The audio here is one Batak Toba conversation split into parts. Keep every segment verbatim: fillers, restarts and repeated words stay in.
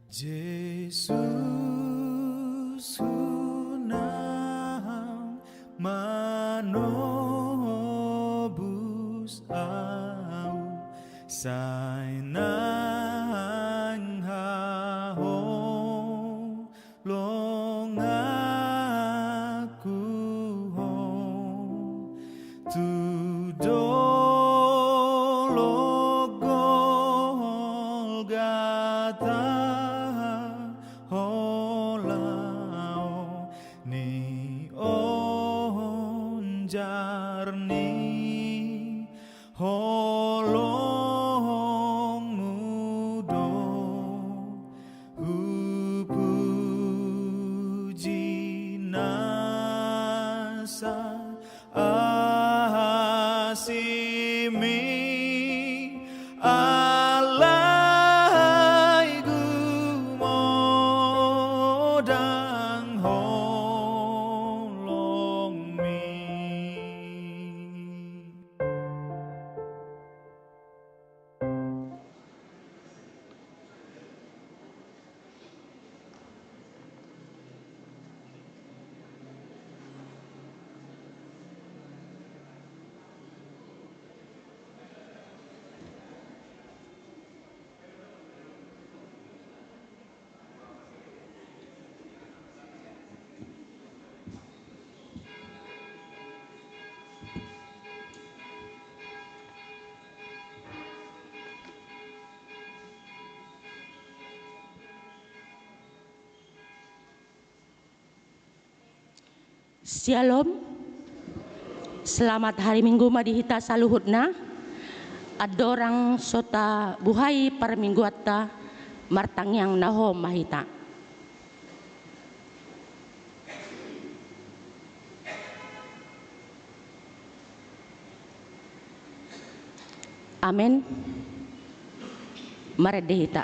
Jesus, unang manobus ahu, sai nang haholonganku ho. Tu dolok Golgata ho laho, nionjar ni holongmu do hupuji nasa asimi, alai gumodang holongmi. Syalom. Selamat hari Minggu ma di hita saluhutna. Andorang so tabuhai parmingguanta, martangiang na hohom ma hita. Amen. Marende hita.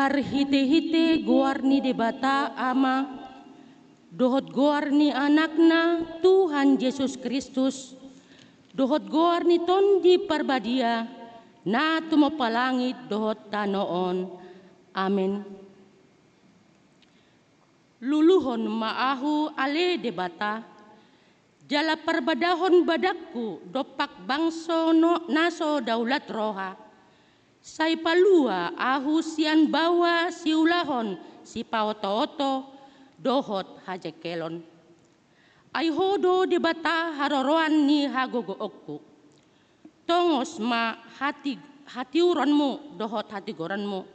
Marhite-hite goar ni Debata Ama, dohot goar ni Anakna Tuhan Jesus Kristus, dohot goar ni Tondi Parbadia, na tumompa langit dohot tano on. Amen. Luluhon ma ahu ale Debata, jala parbadahon badangku dompak bangso no, na so daulat roha. Sai palua ahu sian baoa siulahon sipaoto-oto dohot hajengkelon. Ai Ho do Debata haroroan ni hagogoonku. Tongos ma hati-, hatiuronmu dohot hatigoranmu,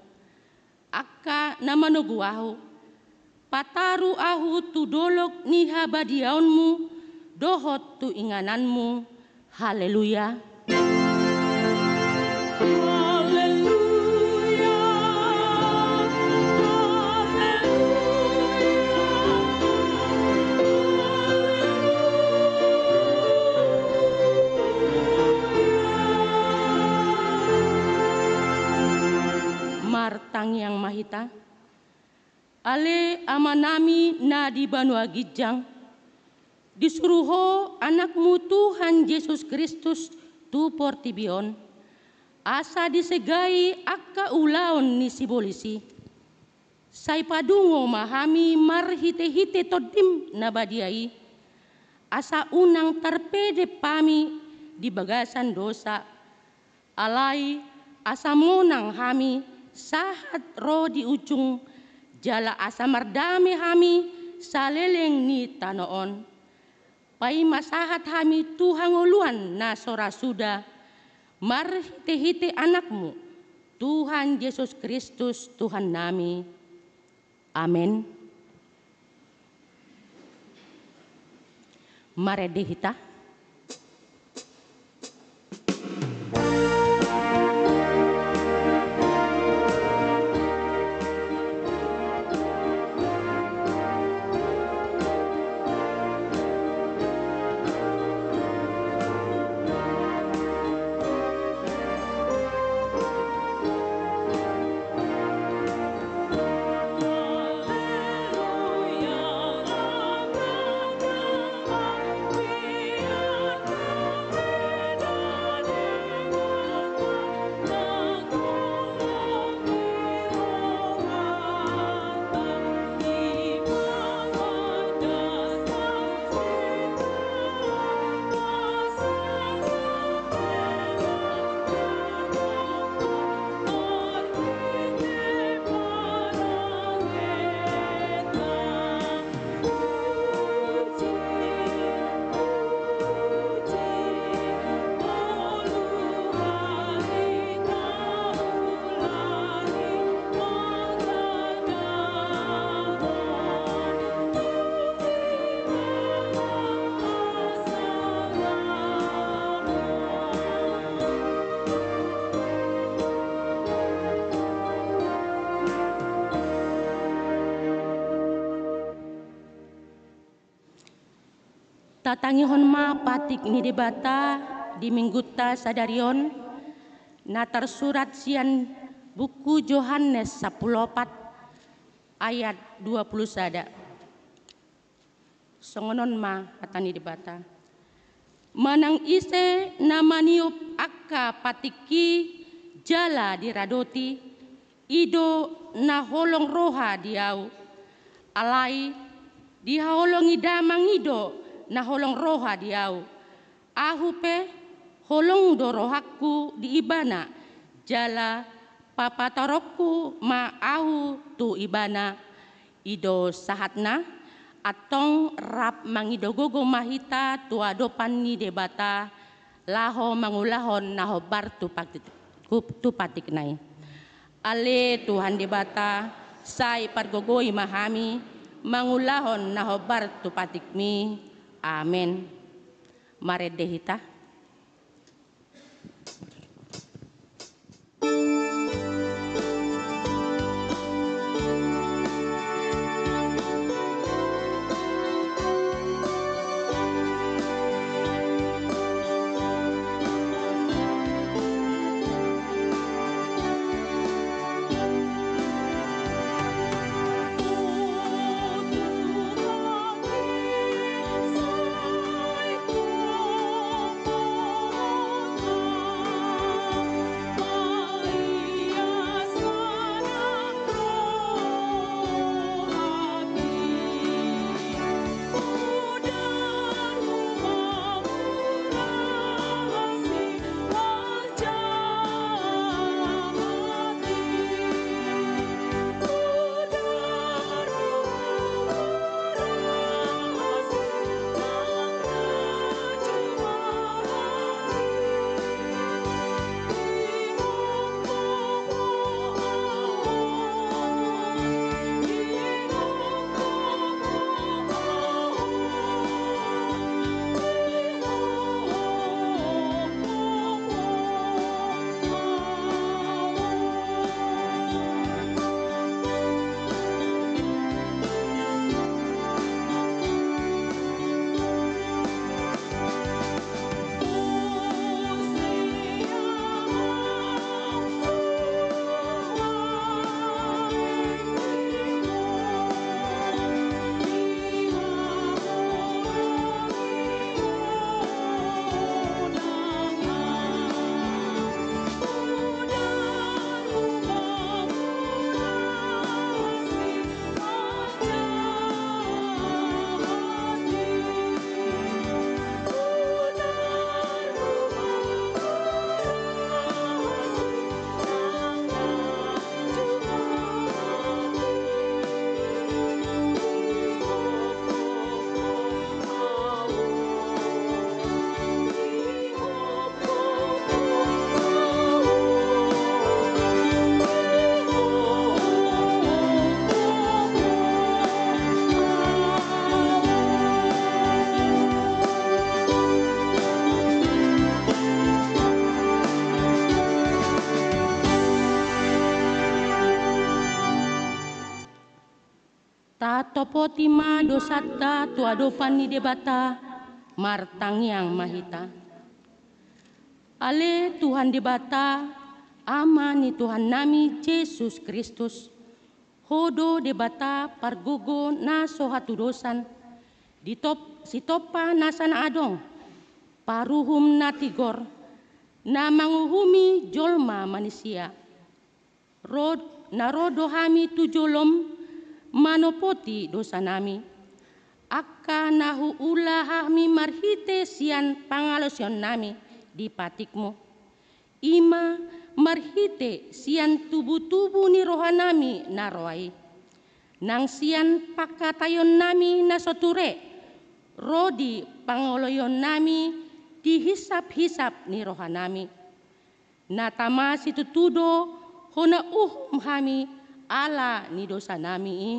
angka na manogu ahu. Pataru ahu tu dolok ni habadiaonmu dohot tu ingananmu. Haleluya. Haleluya. Martangiang ma hita. Ale Amanami na di banua ginjang, disuru Ho Anakmu Tuhan Jesus Kristus tu portibi on, asa disegai angka ulaon ni sibolis i. Sai padungo ma hami marhite-hite Tondim na badia i, asa unang tarpedep hami di bagasan dosa, alai asa monang hami sahat ro di ujung, jala asa mardame hami saleleng ni tano on. Paima sahat hami tu hangoluan na so ra suda, marhite-hite Anakmu, Tuhan Jesus Kristus, Tuhannami. Amen. Marende hita. Tatangihon ma patik ni Debata di Minggunta sadari on, na tarsurat sian buku Johannes sampulu opat ayat dua pulu sada. Songon on ma hata ni Debata. Manang ise na maniop angka patikki jala diradoti, i do na holong roha di ahu. Alai dihaholongi Damang i do na holong roha di ahu. Ahu pe holong do rohangku di ibana, jala papataronku ma ahu tu ibana. I do sahatna, antong rap mangido gogo ma hita tu adopan ni Debata, laho mangulahon na hombar tu patik, tu patikna i. Ale Tuhan Debata, sai pargogoi ma hami mangulahon na hombar tu patikmi. Amen. Marende hita. Topoti ma dosanta tu adopan ni Debata, martangiang ma hita. Ale Tuhan Debata, Ama ni Tuhannami Jesus Kristus, Ho do Debata pargogo na so hatudosan, di top-, sitompa nasa na adong, paruhum na tigor, na manguhumi jolma manisia. Ro, na ro do hami tu jolom manopoti dosanami, angka na huula hami marhite sian pangalaosionnami di patikmu. I ma marhite sian tubutubu ni rohanami na roa i, nang sian pangkataionnami na so ture, ro di pangoloionnami di hisaphisap ni rohanami. Na tama situtu do hona uhum hami ala ni dosanami i.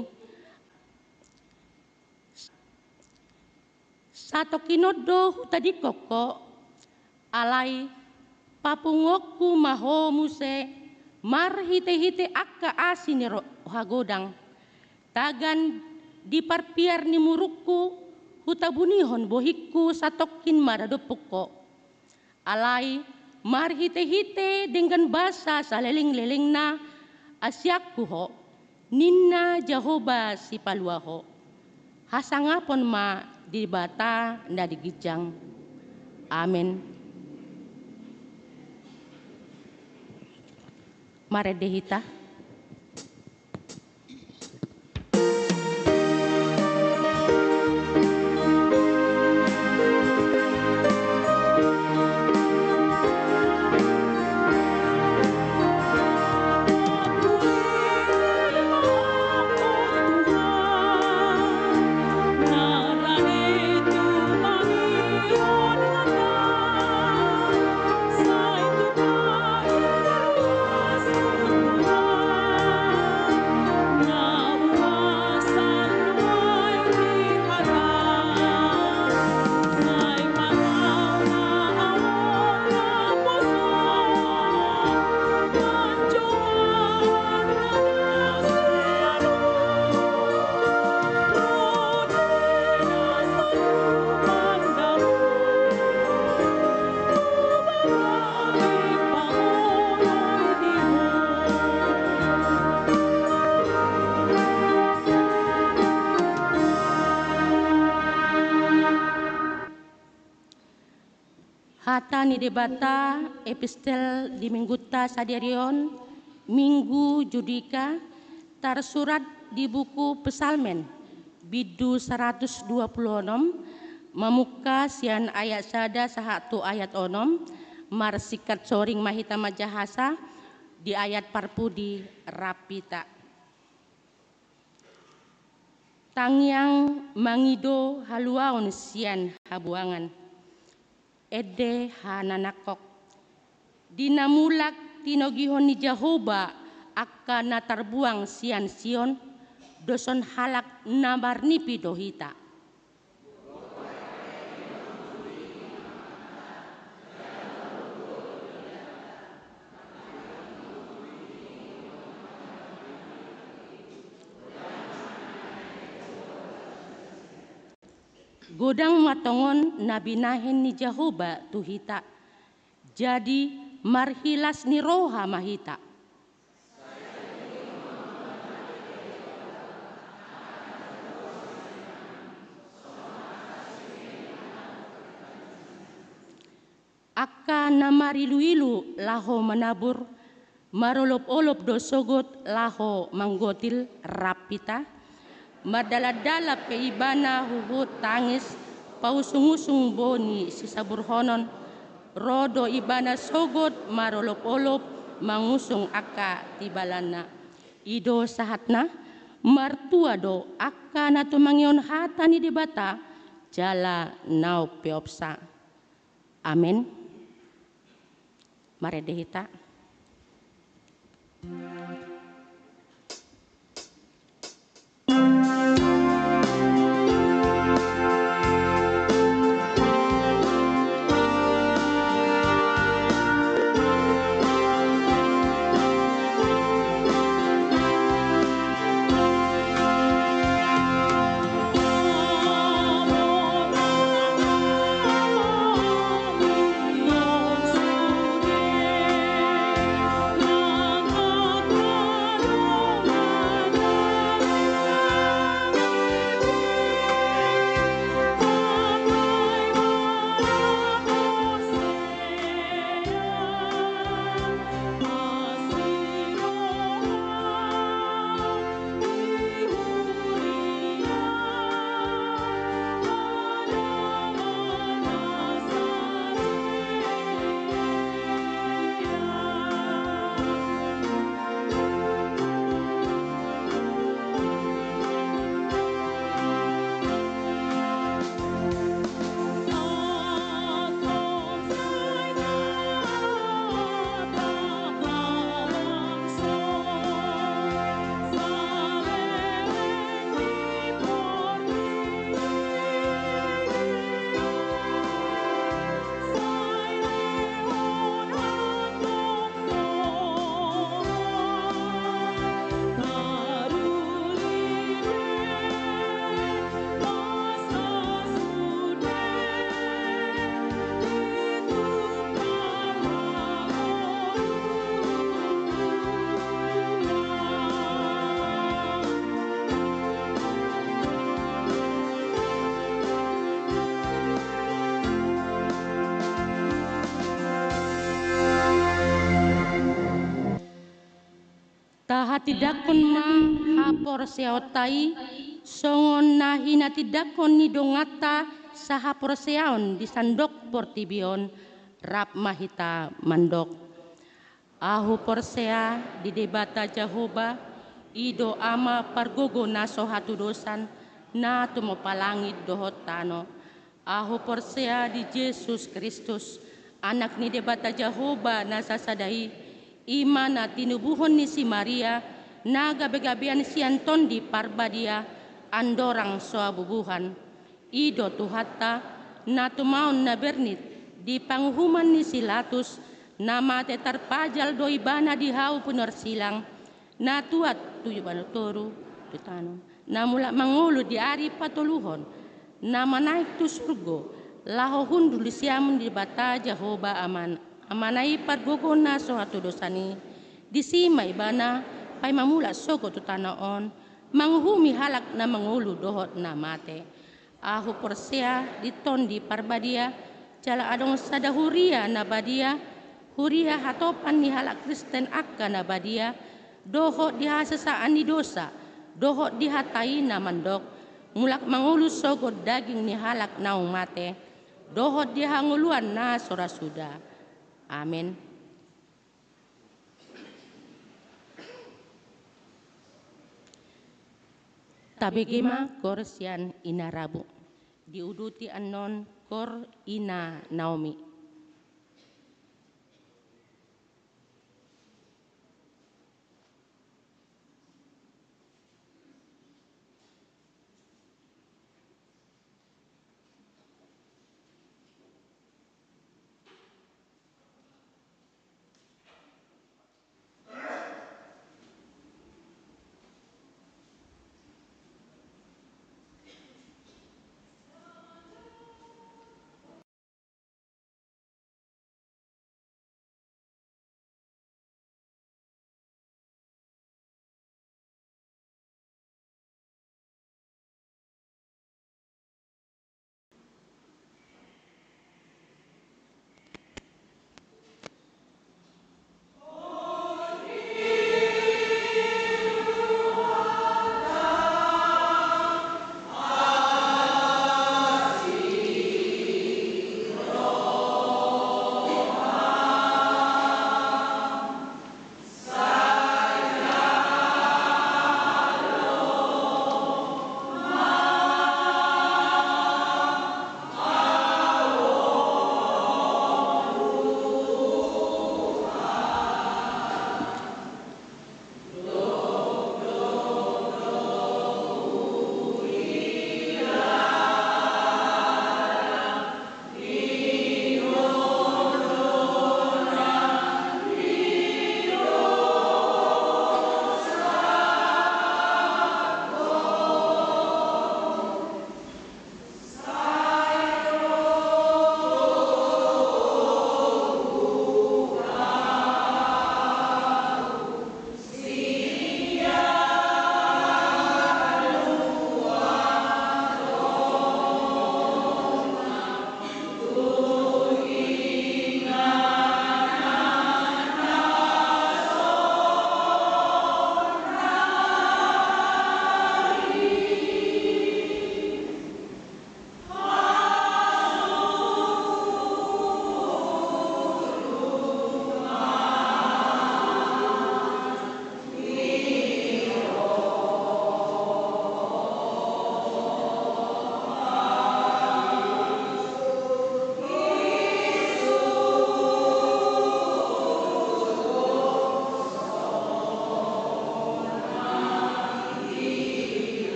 Satongkin on do hutadingkon ho, alai papunguonku ma ho muse marhitehite angka asi ni roha godang. Tagan di parpiar ni murungku, hutabunihon bohingku satongkin maradophon ho. Alai marhitehite denggan basa salelenglelengna, asianku ho, ninna Jahowa Sipalua ho. Hasangapon ma Debata na di ginjang. Amen. Marende hita. Hata ni Debata, epistel di minggunta sadari on, Minggu Judika, tarsurat di buku Psalmen, bindu saratus dua pulu onom, mamungka sian ayat sada sahat tu ayat onom, marsingkat soring ma hita manjahasa di ayat parpudi rap hita. Tangiang mangido haluaon sian habuangan. Ende hananangkok. Di na mulak tinogihon ni Jahowa angka na tarbuang sian Sion, doson halak na marnipi do hita. Godang ma tongon na binahen ni Jahowa tu hita, jadi marhilas ni roha ma hita. Angka na mariluilu laho manabur, marolopolop do sogot laho manggotil, rap hita. Mardalandalan pe ibana huhut tangis, pausungusung boni sisaburhonon, ro do ibana sogot marolopolop mangusung angka tibalanna. I do sahatna, martua do angka na tumangihon hata ni Debata, jala na umpeopsa. Amen. Marende hita. Tindanghon ma haporseaonta i, songon na hinatindangkon ni donganta sahaporseaon di sandok portibi on, rap ma hita mandok. Ahu porsea di Debata Jahowa, i do Ama pargogo na so hatudosan, na tumompa langit dohot tano. Ahu porsea di Jesus Kristus, Anak ni Debata Jahowa na sasada i, i ma na tinubuhon ni si Maria, na gabegabean sian Tondi Parbadia, andorang so habubuhan. I do Tuhanta, na tumaon na bernit di panguhuman ni si Latus, na mate tarpajal do ibana di hau pinorsilang, na tuat tu banua toru, tu tano, na mulak mangolu di ari patoluhon, na manaek tu surgo, laho hundul di siamun ni Debata Jahowa Aman-, Amana i pargogo na so hatudosan i. Disi ma ibana paima mulak sogot tu tano on, manguhumi halak na mangolu dohot na mate. Ahu porsea di Tondi Parbadia, jala adong sada huria na badia, huria hatopan ni halak Kristen angka na badia, dohot di hasesaan ni dosa, dohot di hata i na mandok, mulak mangolu sogot daging ni halak naung mate, dohot di hangoluan na so ra suda. Amen. Tabege ma koor sian Ina Rabu. Diuduti annon koor Ina Naomi.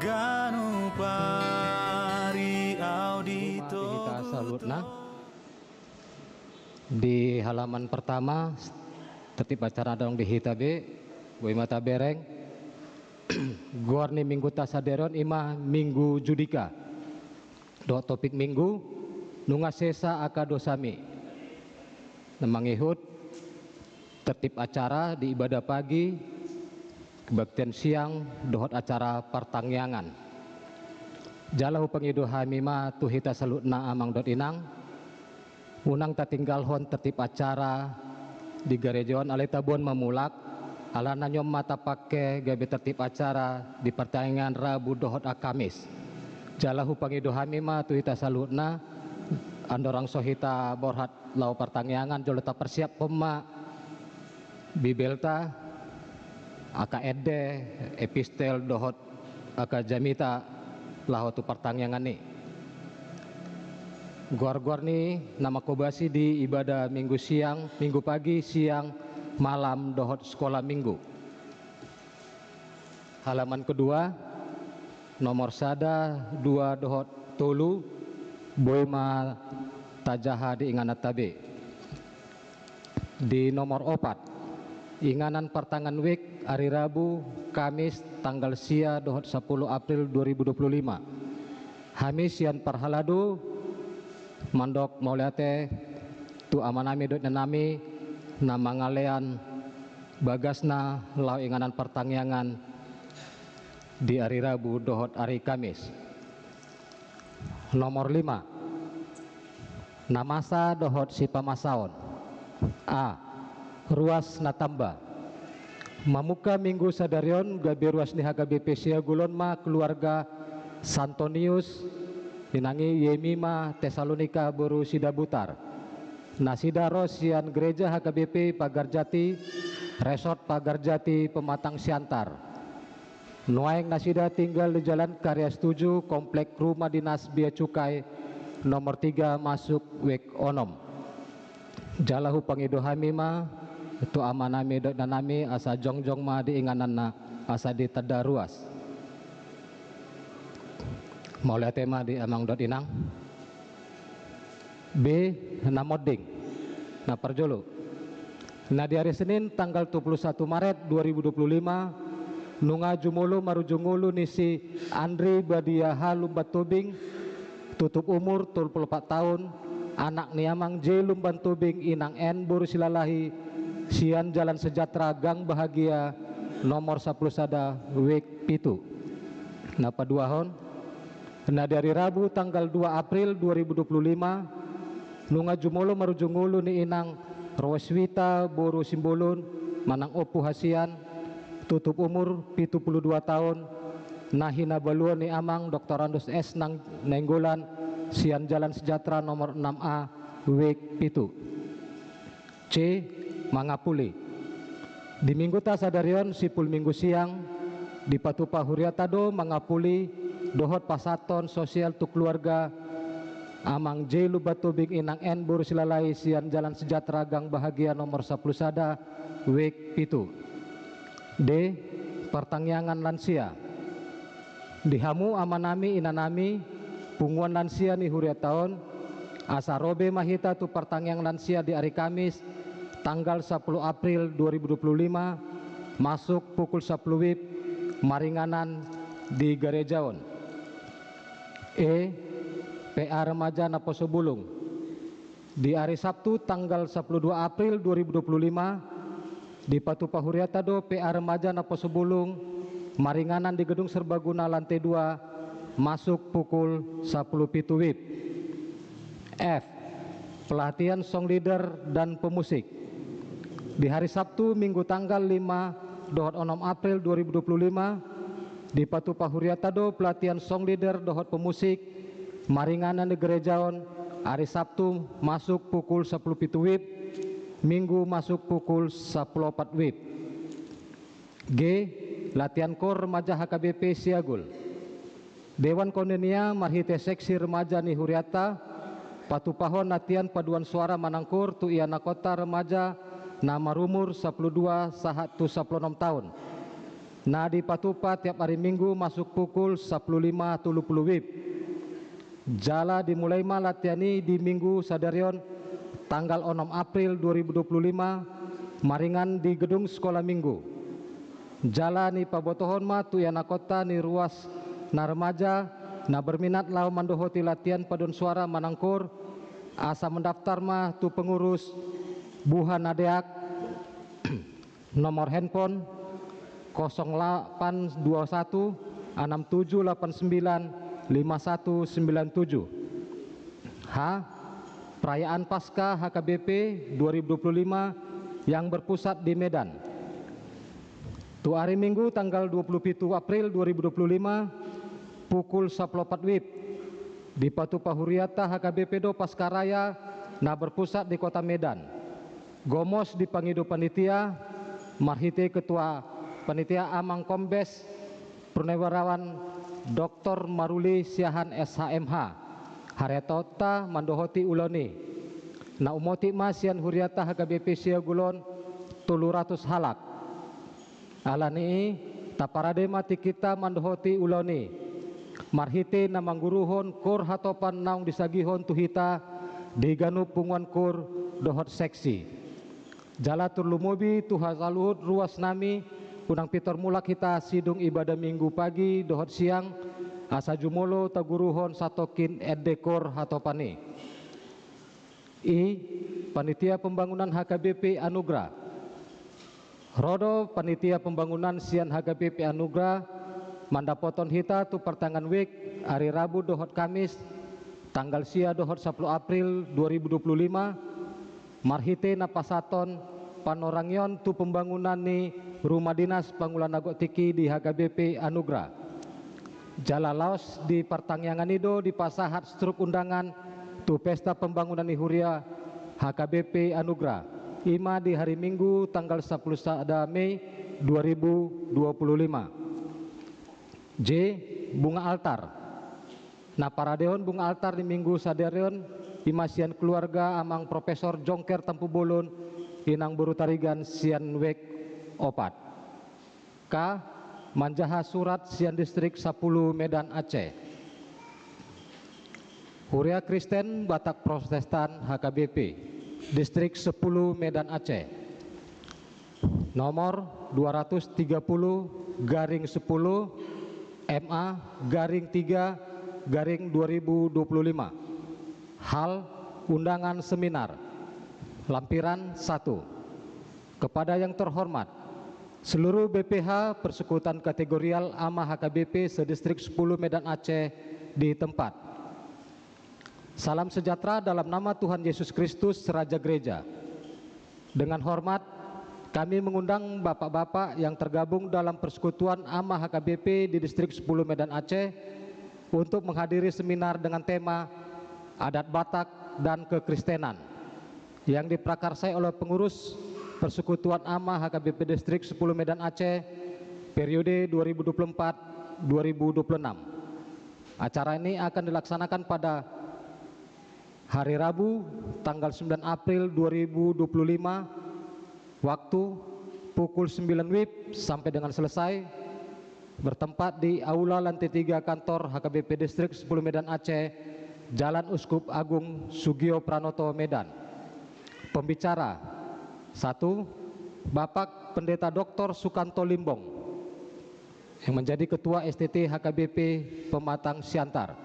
Ganup ari au di hita saluhutna. Di halaman pertama, tertib acara adong di hita be, boi ma tabereng. Goar ni mingguta sadari on ima Minggu Judika. Dohot topik minggu, nunga sesa angka dosami. Na mangihut tertib acara di ibadah pagi, kebaktian siang, dohot acara partangiangan. Jala hupangido hami ma tu hita saluhutna amang dohot inang, unang tatinggalhon tertib acara di gareja on, alai taboan ma mulak, alana on ma tapangke gabe tertib acara di partangiangan Rabu dohot Akamis. Jala hupangido hami ma tu hita saluhutna, andorang so hita borhat laho partangiangan, jolo taparsiaphon ma Bibelta, angka ende, epistel dohot angka jamita laho tu partangiangan i. Goar-goar ni na mangkobasi di ibadah minggu siang, minggu pagi, siang, malam dohot sekolah minggu. Halaman kedua, nomor sada, dua dohot tolu, boi ma tajaha di ingananta be. Di nomor opat, inganan partangiangan wijk ari Rabu, Kamis, tanggal sia dohot sapuluh April dua ribu dua puluh lima. Hami sian parhalado mandok mauliate tu amanami dohot inanami na mangalean bagasna laho inganan partangiangan di ari Rabu dohot ari Kamis. Nomor lima. Na masa dohot sipamasaon. A. Ruas na tamba. Mamungka minggu sadari on gabe ruas ni H K B P Siagul on ma keluarga Santonius, inang i Yemima Tesalonika boru Sidabutar. Nasida ro sian gereja H K B P Pagar Jati, Resort Pagar Jati, Pematang Siantar. Nuaeng nasida tinggal di Jalan Karya Setuju, Komplek Rumah Dinas Bea Cukai, nomor tiga, masuk wijk onom. Jala hupangido hami ma tu amanami dohot inanami asa jongjong ma di ingananna asa ditanda ruas. Mauliate ma di amang dohot inang. B. Na monding. Na parjolo. Na di ari Senin tanggal dua puluh satu Maret dua ribu dua puluh lima, nunga jumolo marujung ngolu ni si Andri Badia H. Lumban Tobing, tutup umur tolu puluh opat taon, anak ni amang J. Lumban Tobing, inang N. boru Silalahi, sian Jalan Sejahtera Gang Bahagia, nomor sapuluh sada, wijk pitu. Na paduahon, na di ari Rabu tanggal dua April dua ribu dua puluh lima, nunga jumolo marujung ngolu ni inang Roswita boru Simbolon, manang Ompu Hasian, tutup umur pitu puluh dua taon, na hinabaluon ni amang Doktorandus S. Nang-, Nainggolan, sian Jalan Sejahtera nomor enam A, wijk pitu. C. Mangapuli. Di mingguta sadari on, sipul minggu siang, dipatupa hurianta do mangapuli dohot pasahathon sosial tu keluarga amang J. Lumban Tobing, inang N. boru Silalahi, sian Jalan Sejahtera Gang Bahagia nomor sapuluh sada, wijk pitu. D. Partangiangan lansia. Di hamu amanami, inanami, punguan lansia ni hurianta on, asa ro be ma hita tu partangiangan lansia di ari Kamis, tanggal sapuluh April dua ribu dua puluh lima, masuk pukul sapuluh wib, maringanan di gareja on. E. P A Remaja Naposo Bulung. Di ari Sabtu tanggal sapuluh dua April dua ribu dua puluh lima, dipatupa hurianta do P A Remaja Naposo Bulung maringanan di Gedung Serbaguna lantai dua, masuk pukul sapuluh pitu wib. F. Pelatihan song leader dan pemusik. Di hari Sabtu, Minggu tanggal lima dohot onom April dua ribu dua puluh lima, dipatupa hurianta do pelatihan song leader dohot pemusik maringanan di gareja on, ari Sabtu masuk pukul sapuluh pitu wib, Minggu masuk pukul sapuluh opat wib. G. Latihan kor remaja H K B P Siagul. Dewan Koinonia marhite seksi remaja ni hurianta patupahon latihan paduan suara manang kor tu ianakhonta remaja na marumur sapuluh dua sahat tu sapuluh onom taon. na dipatupa tiap ari Minggu masuk pukul sampulu lima tolu pulu WIB. Jala dimulai ma latihan i di Minggu sadari on, tanggal onom April dua ribu dua puluh lima, maringan di gedung Sekolah Minggu. Jala nipabotohon ma tu ianakhonta ni ruas na remaja na berminat laho mandohoti latihan paduan suara manang koor, asa mendaftar ma tu pengurus Buha na Deak, nomor handphone kosong delapan dua satu enam tujuh delapan sembilan lima satu sembilan tujuh. H. Perayaan Paskah H K B P dua ribu dua puluh lima yang berpusat di Medan. Tu ari Minggu tanggal dua puluh pitu April dua ribu dua puluh lima, pukul sampulu opat WIB, dipatupa huriata H K B P do Paskah Raya na berpusat di Kota Medan. Gomos dipangido panitia, marhite Ketua Panitia Amang Kombes Purnawirawan Doktor Maruli Siahaan S H M H, hariataonta mandohoti ulaon i. Na umotik ma sian huriata H K B P Siaga Ulaon tolu ratus halak. Alani i, taparade ma tingkinta mandohoti ulaon i, marhite na mangguruhon koor hatopan naung disagihon tu hita di ganup punguan koor dohot seksi. Jala tarlumobi tu hasaluhut ruas nami, unang pintor mulak hita sidung ibadah Minggu pagi dohot siang, asa jumolo taguruhon satongkin ende koor hatopan i. I. Panitia Pembangunan H K B P Anugrah. Ro do panitia pembangunan sian H K B P Anugrah mandapothon hita tu partangiangan wijk, ari Rabu dohot Kamis, tanggal sia dohot sampulu April dua ribu dua puluh lima, marhite na pasahathon panorangion tu pembangunan ni Rumah Dinas Pangula na Gok Tingki di H K B P Anugrah. Jala laos di partangiangan i do dipasahat struk undangan tu pesta pembangunan ni huria H K B P Anugrah, i ma di hari Minggu tanggal sampulu sada Mei dua ribu dua puluh lima. J. Bunga altar. Na paradehon bunga altar di Minggu sadari on, i ma sian keluarga Amang Profesor Jongker Tampubolon, Inang boru Tarigan sian wijk opat. K. Manjaha surat sian Distrik Sampulu Medan Aceh. Huria Kristen Batak Protestan H K B P, Distrik Sampulu Medan Aceh. Nomor dua ratus tiga puluh garing sepuluh M A garing tiga garing dua ribu dua puluh lima. Hal undangan seminar. Lampiran satu. Kepada yang terhormat, seluruh B P H Persekutuan Kategorial Ama H K B P se-Distrik sepuluh Medan Aceh di tempat. Salam sejahtera dalam nama Tuhan Yesus Kristus, Raja Gereja. Dengan hormat, kami mengundang bapak-bapak yang tergabung dalam Persekutuan Ama H K B P di Distrik sepuluh Medan Aceh untuk menghadiri seminar dengan tema Adat Batak dan Kekristenan, yang diprakarsai oleh pengurus Persekutuan Ama H K B P Distrik sepuluh Medan Aceh periode dua ribu dua puluh empat dua ribu dua puluh enam. Acara ini akan dilaksanakan pada hari Rabu, tanggal sembilan April dua ribu dua puluh lima, waktu pukul sembilan WIB sampai dengan selesai, bertempat di Aula Lantai Tiga Kantor H K B P Distrik sepuluh Medan Aceh, Jalan Uskup Agung Sugio Pranoto, Medan. Pembicara, satu, Bapak Pendeta Doktor Sukanto Limbong, yang menjadi Ketua S T T H K B P Pematang Siantar.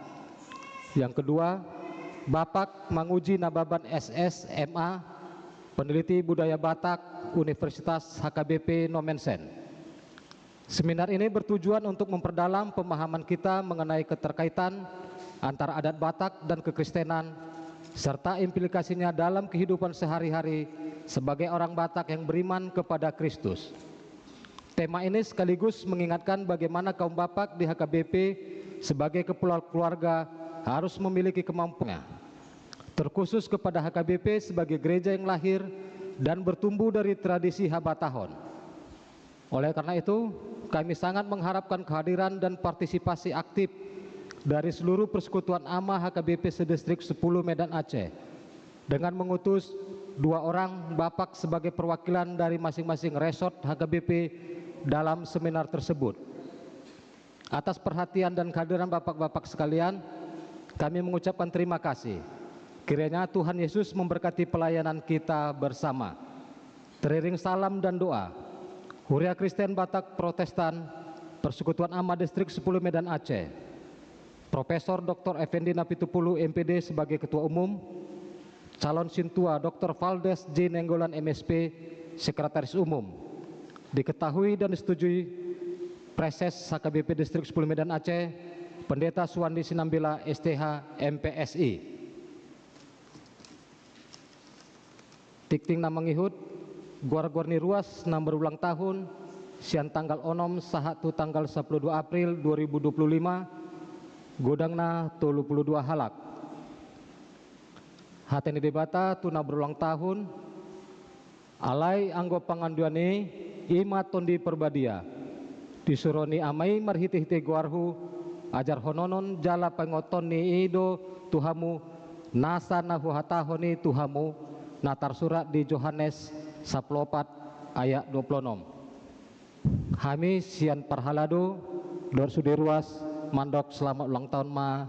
Yang kedua, Bapak Manguji Nababan S S, M A, Peneliti Budaya Batak, Universitas H K B P Nommensen. Seminar ini bertujuan untuk memperdalam pemahaman kita mengenai keterkaitan antara adat Batak dan kekristenan, serta implikasinya dalam kehidupan sehari-hari sebagai orang Batak yang beriman kepada Kristus. Tema ini sekaligus mengingatkan bagaimana kaum Batak di H K B P sebagai kepala keluarga harus memiliki kemampuan, terkhusus kepada H K B P sebagai gereja yang lahir dan bertumbuh dari tradisi habatahon. Oleh karena itu, kami sangat mengharapkan kehadiran dan partisipasi aktif dari seluruh Persekutuan Ama H K B P se-Distrik sepuluh Medan Aceh, dengan mengutus dua orang Bapak sebagai perwakilan dari masing-masing resort H K B P dalam seminar tersebut. Atas perhatian dan kehadiran Bapak-bapak sekalian, kami mengucapkan terima kasih. Kiranya Tuhan Yesus memberkati pelayanan kita bersama. Teriring salam dan doa, Huria Kristen Batak Protestan, Persekutuan Ama Distrik sepuluh Medan Aceh, Profesor Doktor Effendi Napitupulu, M P D, sebagai Ketua Umum, calon sintua Doktor Valdes J Nainggolan, M S P, Sekretaris Umum. Diketahui dan disetujui Praeses H K B P Distrik sepuluh Medan Aceh, Pendeta Suwandi Sinambela, S T H, M P S I. Tingting na mangihut, goar-goar ni ruas na berulang tahun, sian tanggal onom sahat tu tanggal sampulu dua April dua ribu dua puluh lima, godangna tolu pulu dua halak. Hata ni Debata tu na berulang tahun, alai anggo pangandian i, i ma Tondi Parbadia. Disuro ni Ama i marhite-hite goarhu, ajarhonon jala paingothon ni i do tu hamu, nasa na huhatahon i tu hamu, na tarsurat di Johannes sampulu opat ayat dua pulu onom. Hami sian parhalado dohot sude ruas mandok selamat ulang tahun ma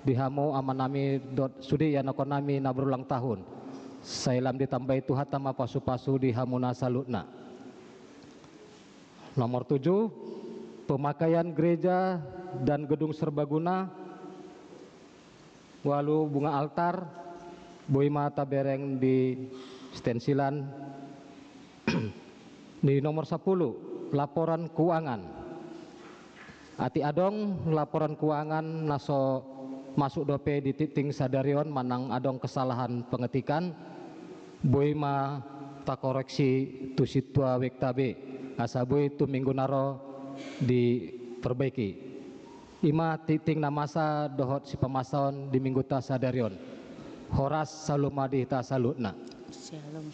di hamu amanami dohot sude ianakhonnami na berulang tahun. Sai lam ditambai Tuhanta ma pasu-pasu di hamuna saluhutna. Nomor tujuh, pemakaian gereja dan gedung serbaguna, ualu bunga altar, boi ma tabereng di stensilan. Di nomor sampulu, laporan keuangan. Atik adong laporan keuangan na so masuk dope di tingting sadari on manang adong kesalahan pengetikan, boi ma takoreksi tu sintua wekta be, asa boi tu minggu na ro diperbaiki. I ma tingting na masa dohot sipamasaon di mingguta sadari on. Horas saur matua ma di hita saluhutna. Shalom.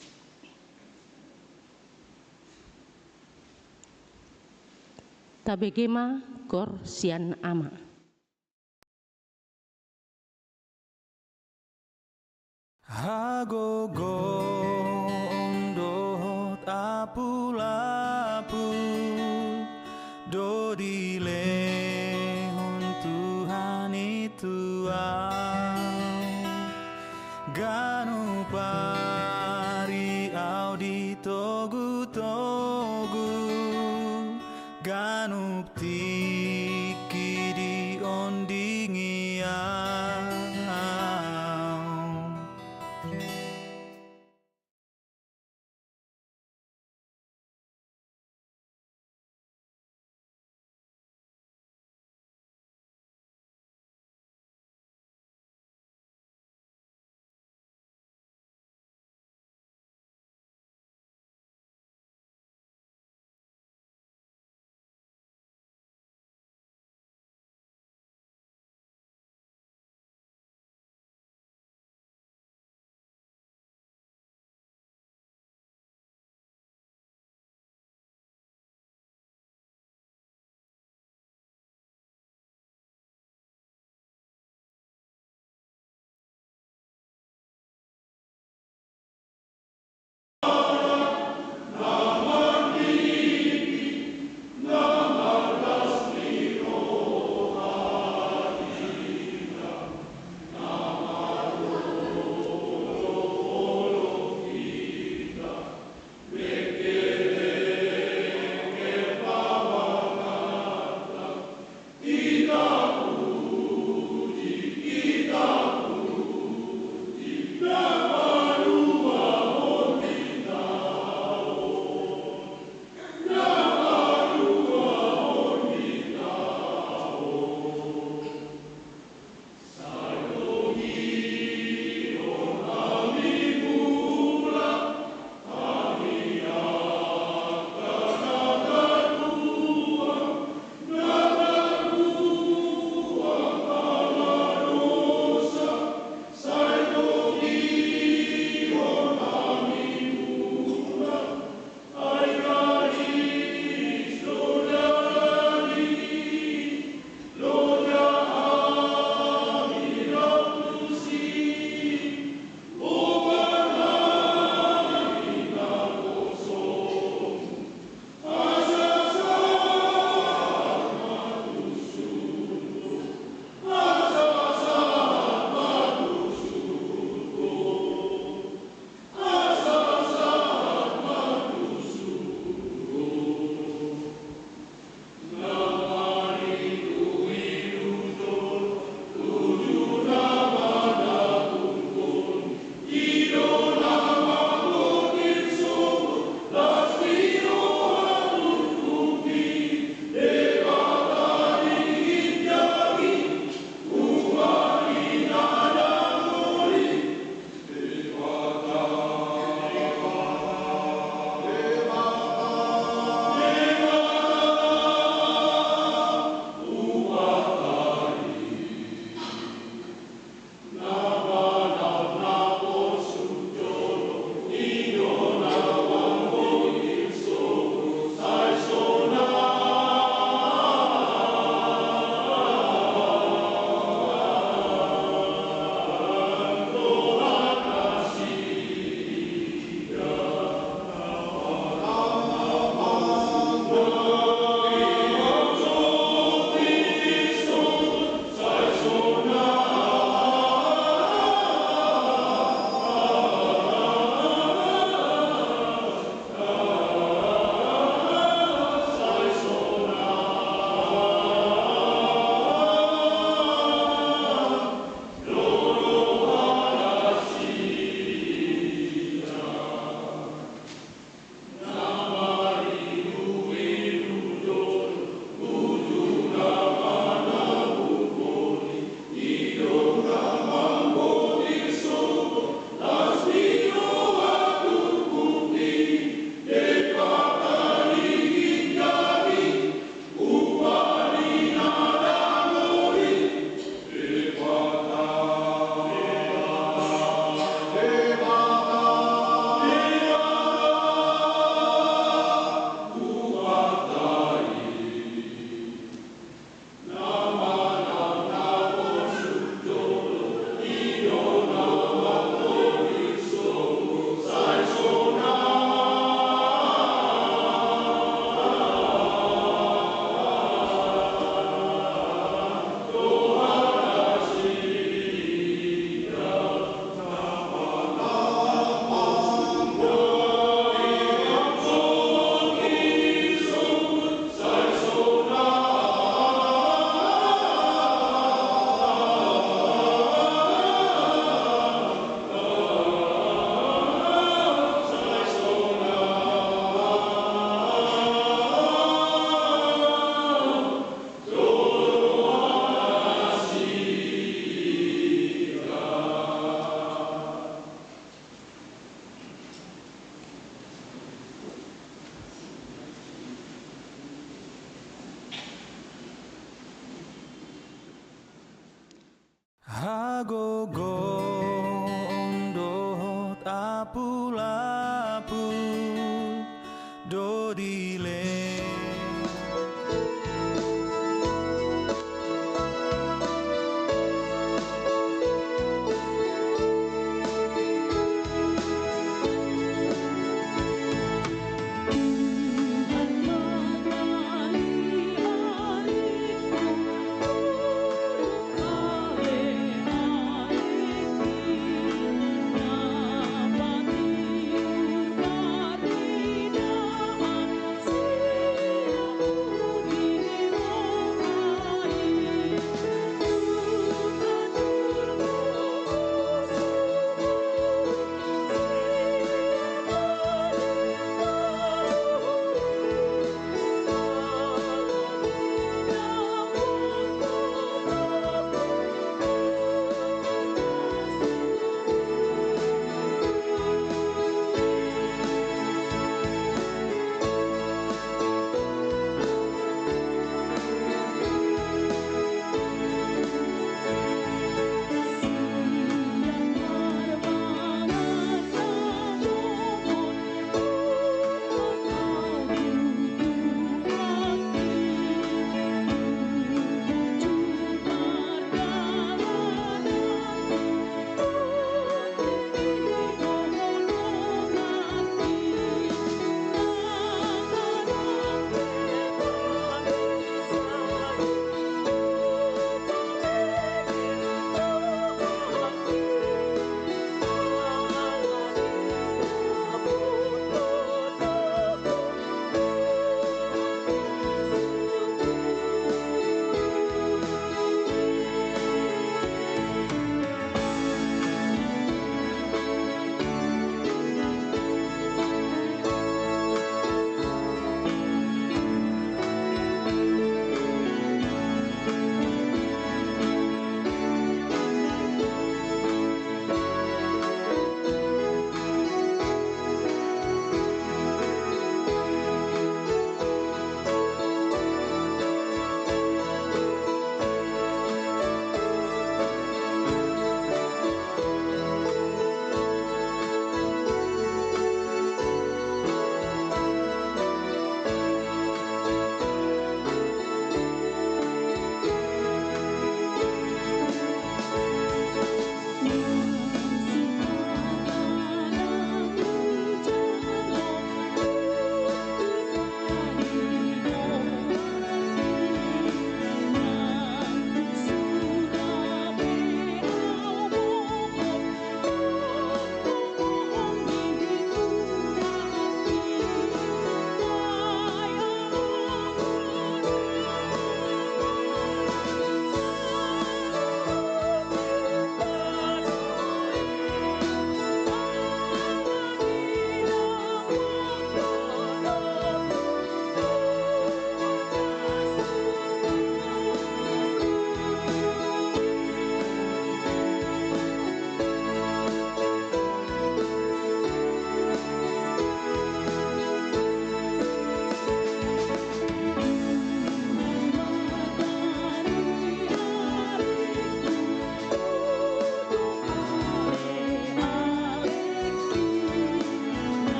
Tabege ma goar sian Ama. Hagogoon dohot apul-apul do dilehon Tuhan i tu ahu. Ganup ari ahu ditogu-togu, ganup tingki diondingi ahu.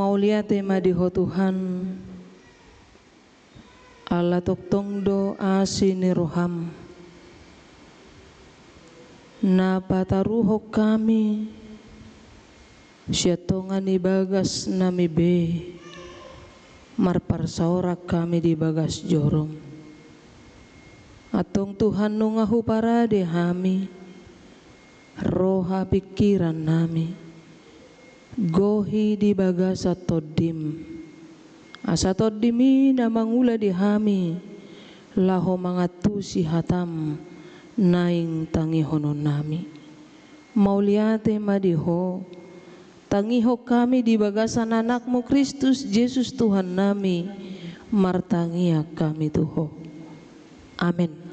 Mauliate ma di Ho Tuhan, ala tongtong do asi ni roham, na pataruhon hami sian tonga ni bagas nami be, marparsaoran hami di bagas jorom. Antong Tuhan, nunga huparade hami roha pingkiran nami, gohi di bagasan Tondim, asa Tondim i na mangula di hami laho mangantusi hatam naeng tangihonon nami. Mauliate ma di Ho. Tangihon hami di bagasan Anakmu Kristus Jesus Tuhan nami, martangiang hami tu Ho. Amen.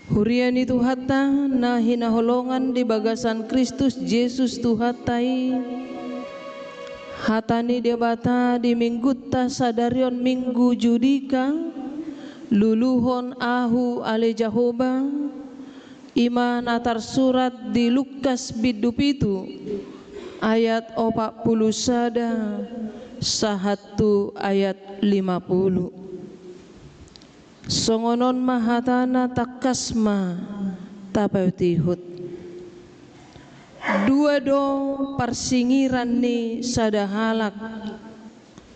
Huria ni Tuhanta na hinaholongan di bagasan Kristus Jesus Tuhanta i, hata ni Debata di Minggunta sadari on, Minggu Judika, luluhon ahu ale Jahowa, i ma na tarsurat di Lukas bindu pitu ayat opat pulu sada sahat tu ayat lima pulu. Songon on ma hatana, tangkas ma tapaihutihut. Dua do parsingiran ni sada halak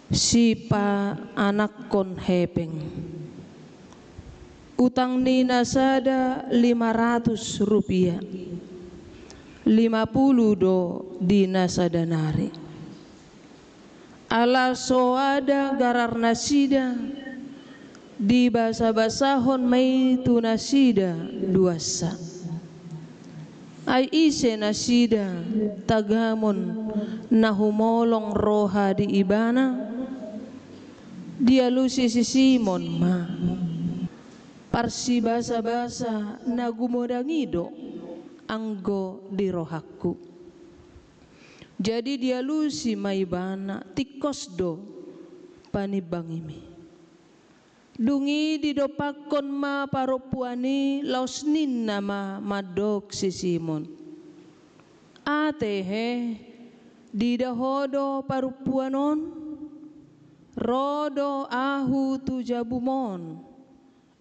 sipaanakhon hepeng. Utang ni na sada lima ratus rupiah, lima pulu do di na sada nari. Ala so ada gararnasida, dibasabasahon ma i tu nasida duansa. Ai ise nasida tagamon na humolong roha di ibana? Dialusi si Simon ma: Parsibasabasa na gumodang i do anggo di rohangku. Jadi dialusi ma ibana: Tingkos do panimbangimi. Dung i didompakhon ma parompuan i, laos ninna ma mandok si Simon: Ate he, diida ho do parompuan on? Ro do ahu tu jabum on,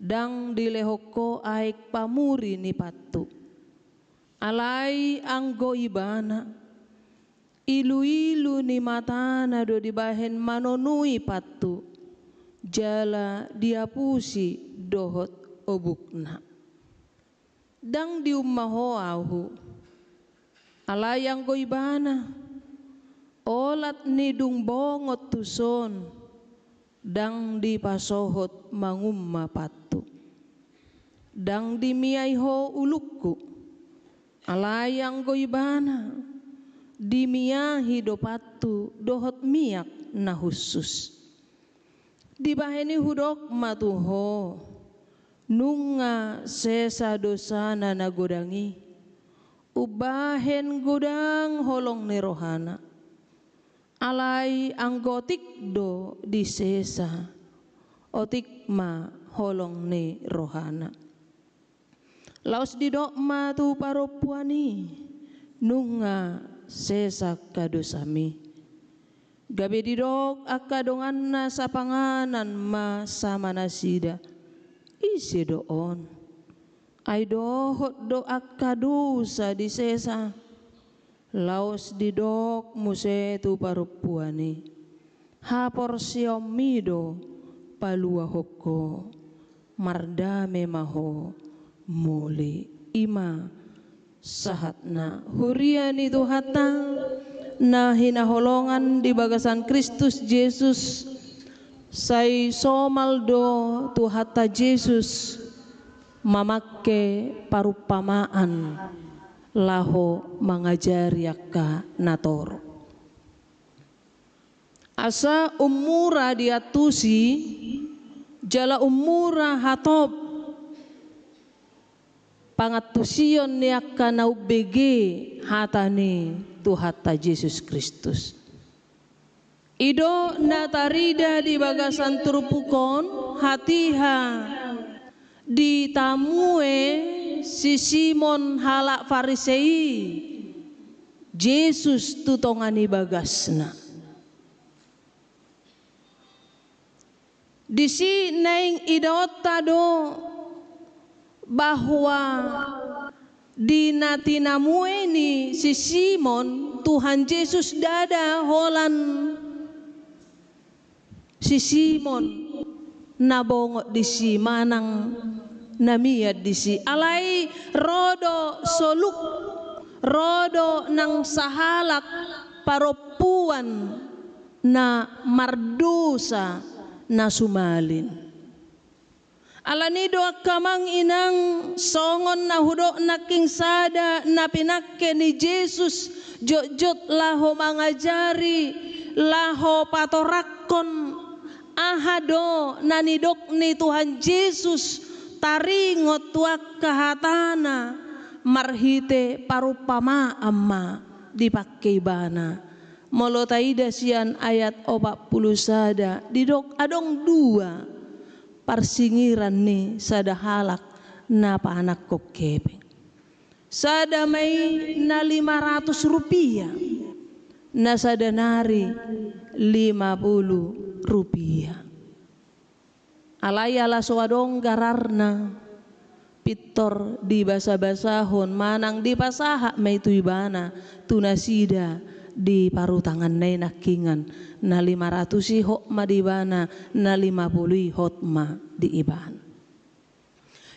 ndang dilehon ho aek pamuri ni pantu. Alai anggo ibana, iluilu ni matana do dibahen manonui pantu, jala diapusi dohot obukna. Ndang diumma ho ahu. Alai anggo ibana, olat ni dung bongot tuson, ndang dipasohot mangumma pantu. Ndang dimiai ho ulungku. Alai anggo ibana, dimiahi do pantu dohot miak na hushus. Dibahen i hudok ma tu ho: Nunga sesa dosana na godang i, umbahen godang holong ni rohana. Alai anggo otik do disesa, otik ma holong ni rohana. Laos didok ma tu parompuan i: Nunga sesa angka dosami. Gabe didok angka donganna sapanganan ma sama nasida: Ise do on? Ai dohot do angka dosa disesa. Laos didok muse tu parompuan i: Haporseaonmi do paluahon ho, mardame ma ho muli. I ma sahatna. Huria ni Tuhanta na hinaholongan di bagasan Kristus Jesus, sai somal do Tuhanta Jesus mamangke parumpamaan laho mangajari angka na torop. Asa ummura diantusi, jala ummura hatop pangantusion ni angka na umbege hata ni Tuhanta Jesus Kristus. I do na tarida di bagasan turpuk on, hatiha ditamue si Simon halak Farisei i Jesus tu tonga ni bagasna. Disi naeng idaonta do bahwa di na tinamue ni si Simon, Tuhan Jesus ndada holan si Simon na bongot disi manang na mian disi. Alai ro do soluk, ro do nang sahalak parompuan na mardosa na sumalin. Alani do angka amang inang, songon na hudok nangkin sada na pinangke ni Jesus jotjot laho mangajari, laho patorangkon aha do na nidok ni Tuhan Jesus taringot tu angka hatana marhite parumpamaan ma dipangke ibana. Molo taida sian ayat opat pulu sada, didok adong dua parsingiran ni sada halak na paanakhon hepeng. Sada ma i na lima ratus rupiah, na sada nari lima pulu rupiah. Alai ala so adong gararna, pintor dibasabasahon manang dipasahat ma i tu ibana, tu nasida di parutanganna i nangkingan. Na lima ratus i hot ma di ibana, na lima pulu i hot ma di ibana.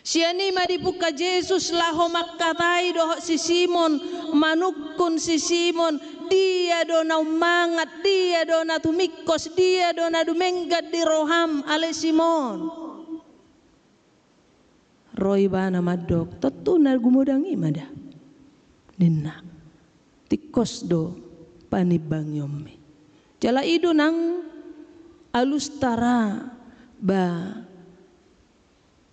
Sian i ma dipungka Jesus laho mangkatai dohot si Simon, manungkun si Simon, dia do na ummangat, dia do na tumingkos, dia do na dumenggan di roham, ale Simon. Ro ibana mandok, tontu na gumodang i ma da, ninna. Tingkos do panimbangionmi. Jala i do nang alus tara ba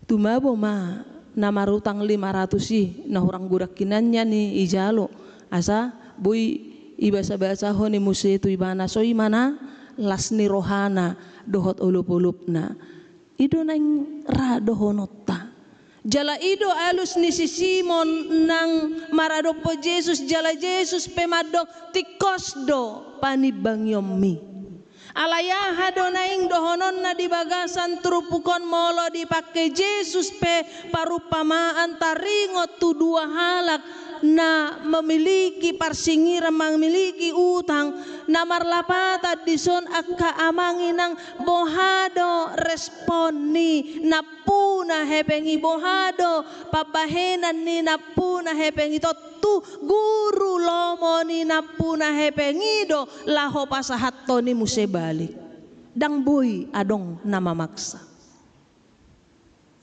tumabo ma na marutang lima ratus i, na hurang godang hinan nian i ijalo, asa boi ibasabasahon i muse tu ibana. So i ma na las ni rohana dohot olopolopna. I do naeng ra dohononta. Jala i do alus ni si Simon nang maradophon Jesus, jala Jesus pe mandok, tingkos do panimbangionmi. Alai aha do naeng dohononna di bagasan turpuk on? Molo dipangke Jesus pe parumpamaan taringot tu dua halak na memiliki parsingiran, memiliki utang, na marlapatan dison angka amang inang, boha do respon ni nampuna hepeng i, boha do pambahenan ni nampuna hepeng i? Tontu guru lomo ni nampuna hepeng i do laho pasahathon i muse balik. Ndang boi adong na mamaksa.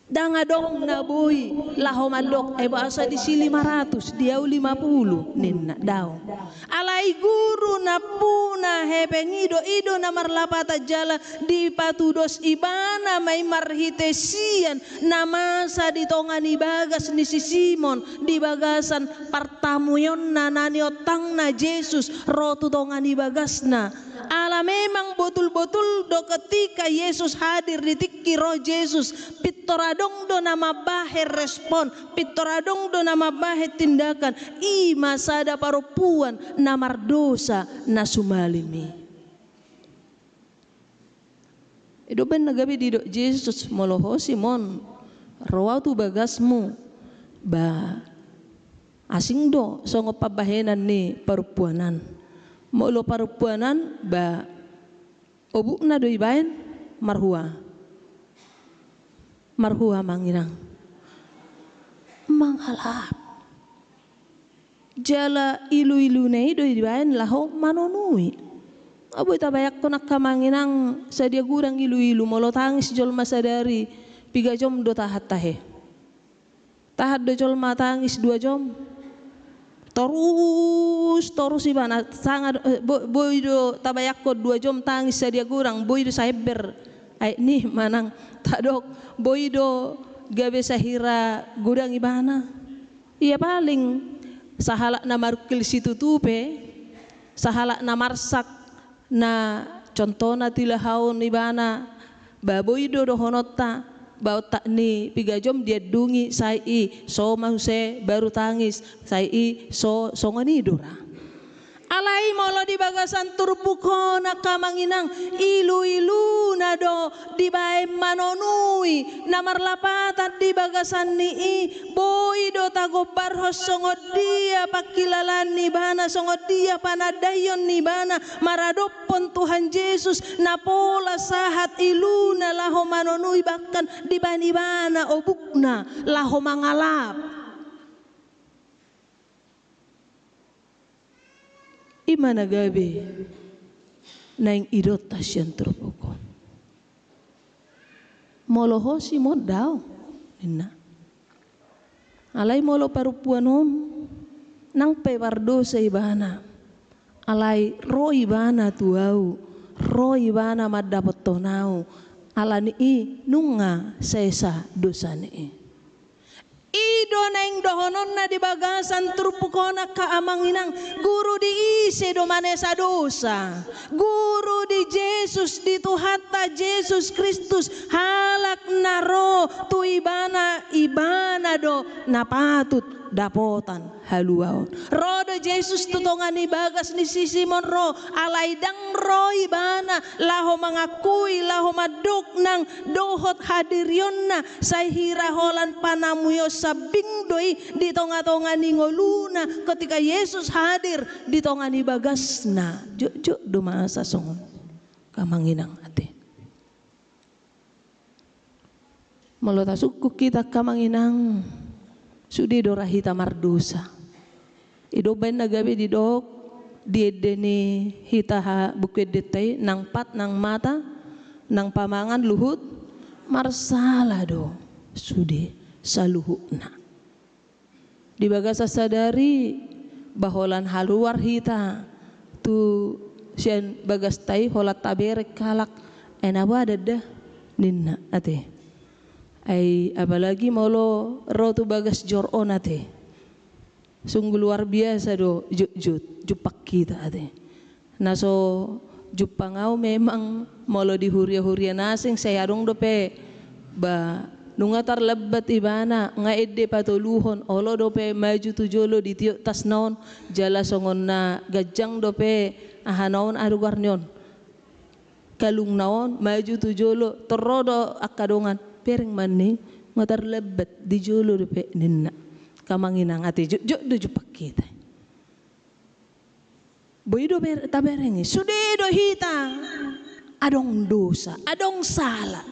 Ndang adong na boi laho mandok, ai boasa disi lima ratus, di au lima pulu, ninna, daong. Alai guru nampuna hepeng i do, i do na marlapatan jala dipatudos ibana ma i marhite sian na masa di tonga ni bagas ni si Simon, di bagasan partamuonna na niontangna Jesus ro tu tonga ni bagasna. Ala memang botul-botul do ketika Jesus hadir, di tingki ro Jesus, pintor adong do na mambahen respon, pintor adong do na mambahen tindakan. I ma sada parompuan na mardosa na sumalin i. I do umbahen na gabe didok Jesus, molo ho Simon, ro au tu bagasmu, ba asing do songon pambahenan ni parompuan an. Molo parompuan an, ba obukna do ibahen, marhua. Marhua amang inang. Mangalap. Jala ilu-iluna i do ibahen laho manonui. Nga boi tabayangkon angka amang inang, sadia gurang ilu-ilu, molo tangis jolma sadari, piga jom do tahan tahe? Tahan do jolma tangis dua jom? Torus, torus ibana, sanga do, eh, bo-, boi do tabayangkon dua jom tangis sadia gurang, boi do saember aek ni manang tadok, boi do gabe sahira godang ibana. Ia paling sahalak na marungkil situtu pe, sahalak na marsak, na contohna tilahaon ibana, ba boi do dohononta, ba ontak ni piga jom diandungi, sai i so ma muse baru tangis, sai i so, songon i do ra. Alai molo di bagasan turpuk on, angka amang inang, ilu-iluna do dibaen manonui na marlapatan di bagasan ni i. Boi do tagombarhon songon dia pangkilalaan ni ibana, songon dia panandaion ni ibana maradophon Tuhan Jesus, na pola sahat iluna laho manonui, bahkan dibaen ibana obukna laho mangalap. I ma na gabe naeng idok ta sian turpuk on. Molo ho, Simon, dao, ninna. Alai molo parompuan on, nang pe mardosa ibana, alai ro ibana tu ahu, ro ibana mandapothon ahu, ala ni i nunga sesa dosa ni i. I do naeng dohononna di bagasan turpuk on, angka amang inang, guru di ise do manesa dosa? Guru di Jesus, di Tuhanta Jesus Kristus, halak na ro tu ibana, ibana do na patut dapotan haluaon. Ro do Jesus tu tonga ni bagas ni si Simon, ro, alai ndang ro ibana laho mangakui, laho mandok nang dohot hadirionna, sai hira holan panamuion sambing do i di tonga-tonga ni ngoluna ketika Jesus hadir di tonga ni bagasna. Jotjot do masa songon, angka amang inang, ate. Molo tasungkun hita, angka amang inang, sude do ra hita mardosa. I do umbaen na gabe didok di ende ni hita, ha, Buku Endenta i, nang pat, nang mata, nang pamangan, luhut marsala do sude saluhutna. Di bagasan sadari, ba holan haluar hita tu sian bagasta i, holan tabereng halak, "Ai na boha, Danda?" ninna, ate. Ai apalagi molo ro tu bagas jor on, ate. Sungguh luar biasa do jotjot jumpang hita, ate. Na so jumpang ahu memang molo di huria-huria na asing, sai adong dope, ba, nunga tarlambat ibana, nga ende patoluhon, olo dope maju tu jolo, ditiop tasna on, jala songon na ganjang dope ahana on, aha do goar ni on, kalungna on, maju tu jolo, tor ro do angka dongan, "Bereng ma annon, nga tarlambat, di jolo dope," ninna. Angka amang inang, ate, jotjot do jumpang hita. Boi do ber-, tabereng i. Sude do hita adong dosa, adong sala.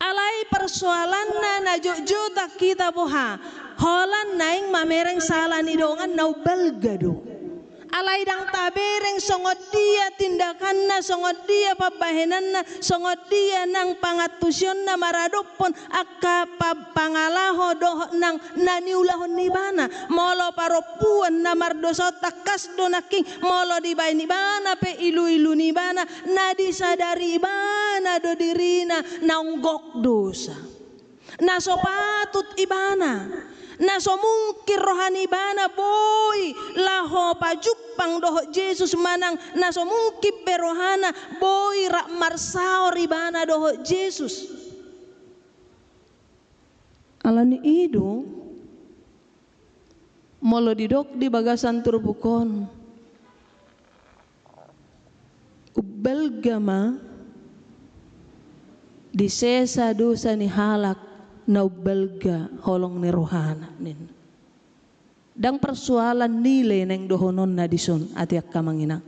Alai persoalanna na jotjotan hita boha? Holan naeng mamereng sala ni dongan na umbalga do. Alai ndang tabereng songon dia tindakanna, songon dia pambahenanna, songon dia nang pangantusionna maradophon angka pa-, pangalaho dohot nang na niulahon ni ibana. Molo parompuan na mardosa on, tangkas do nangkin, molo dibaen ibana pe ilu-ilu ni ibana, na disadari ibana do dirina naung gok dosa. Na so patut ibana, na so mungkin roha ni ibana boi laho pajumpang dohot Jesus manang na so mungkin be rohana boi rap marsaor ibana dohot Jesus. Ala ni i do, molo didok di bagasan turpuk on, umbalga ma, disesa dosa ni halak na umbalga holong ni rohana, ninna. Ndang persoalan nilai naeng dohononna dison, ate, angka amang inang.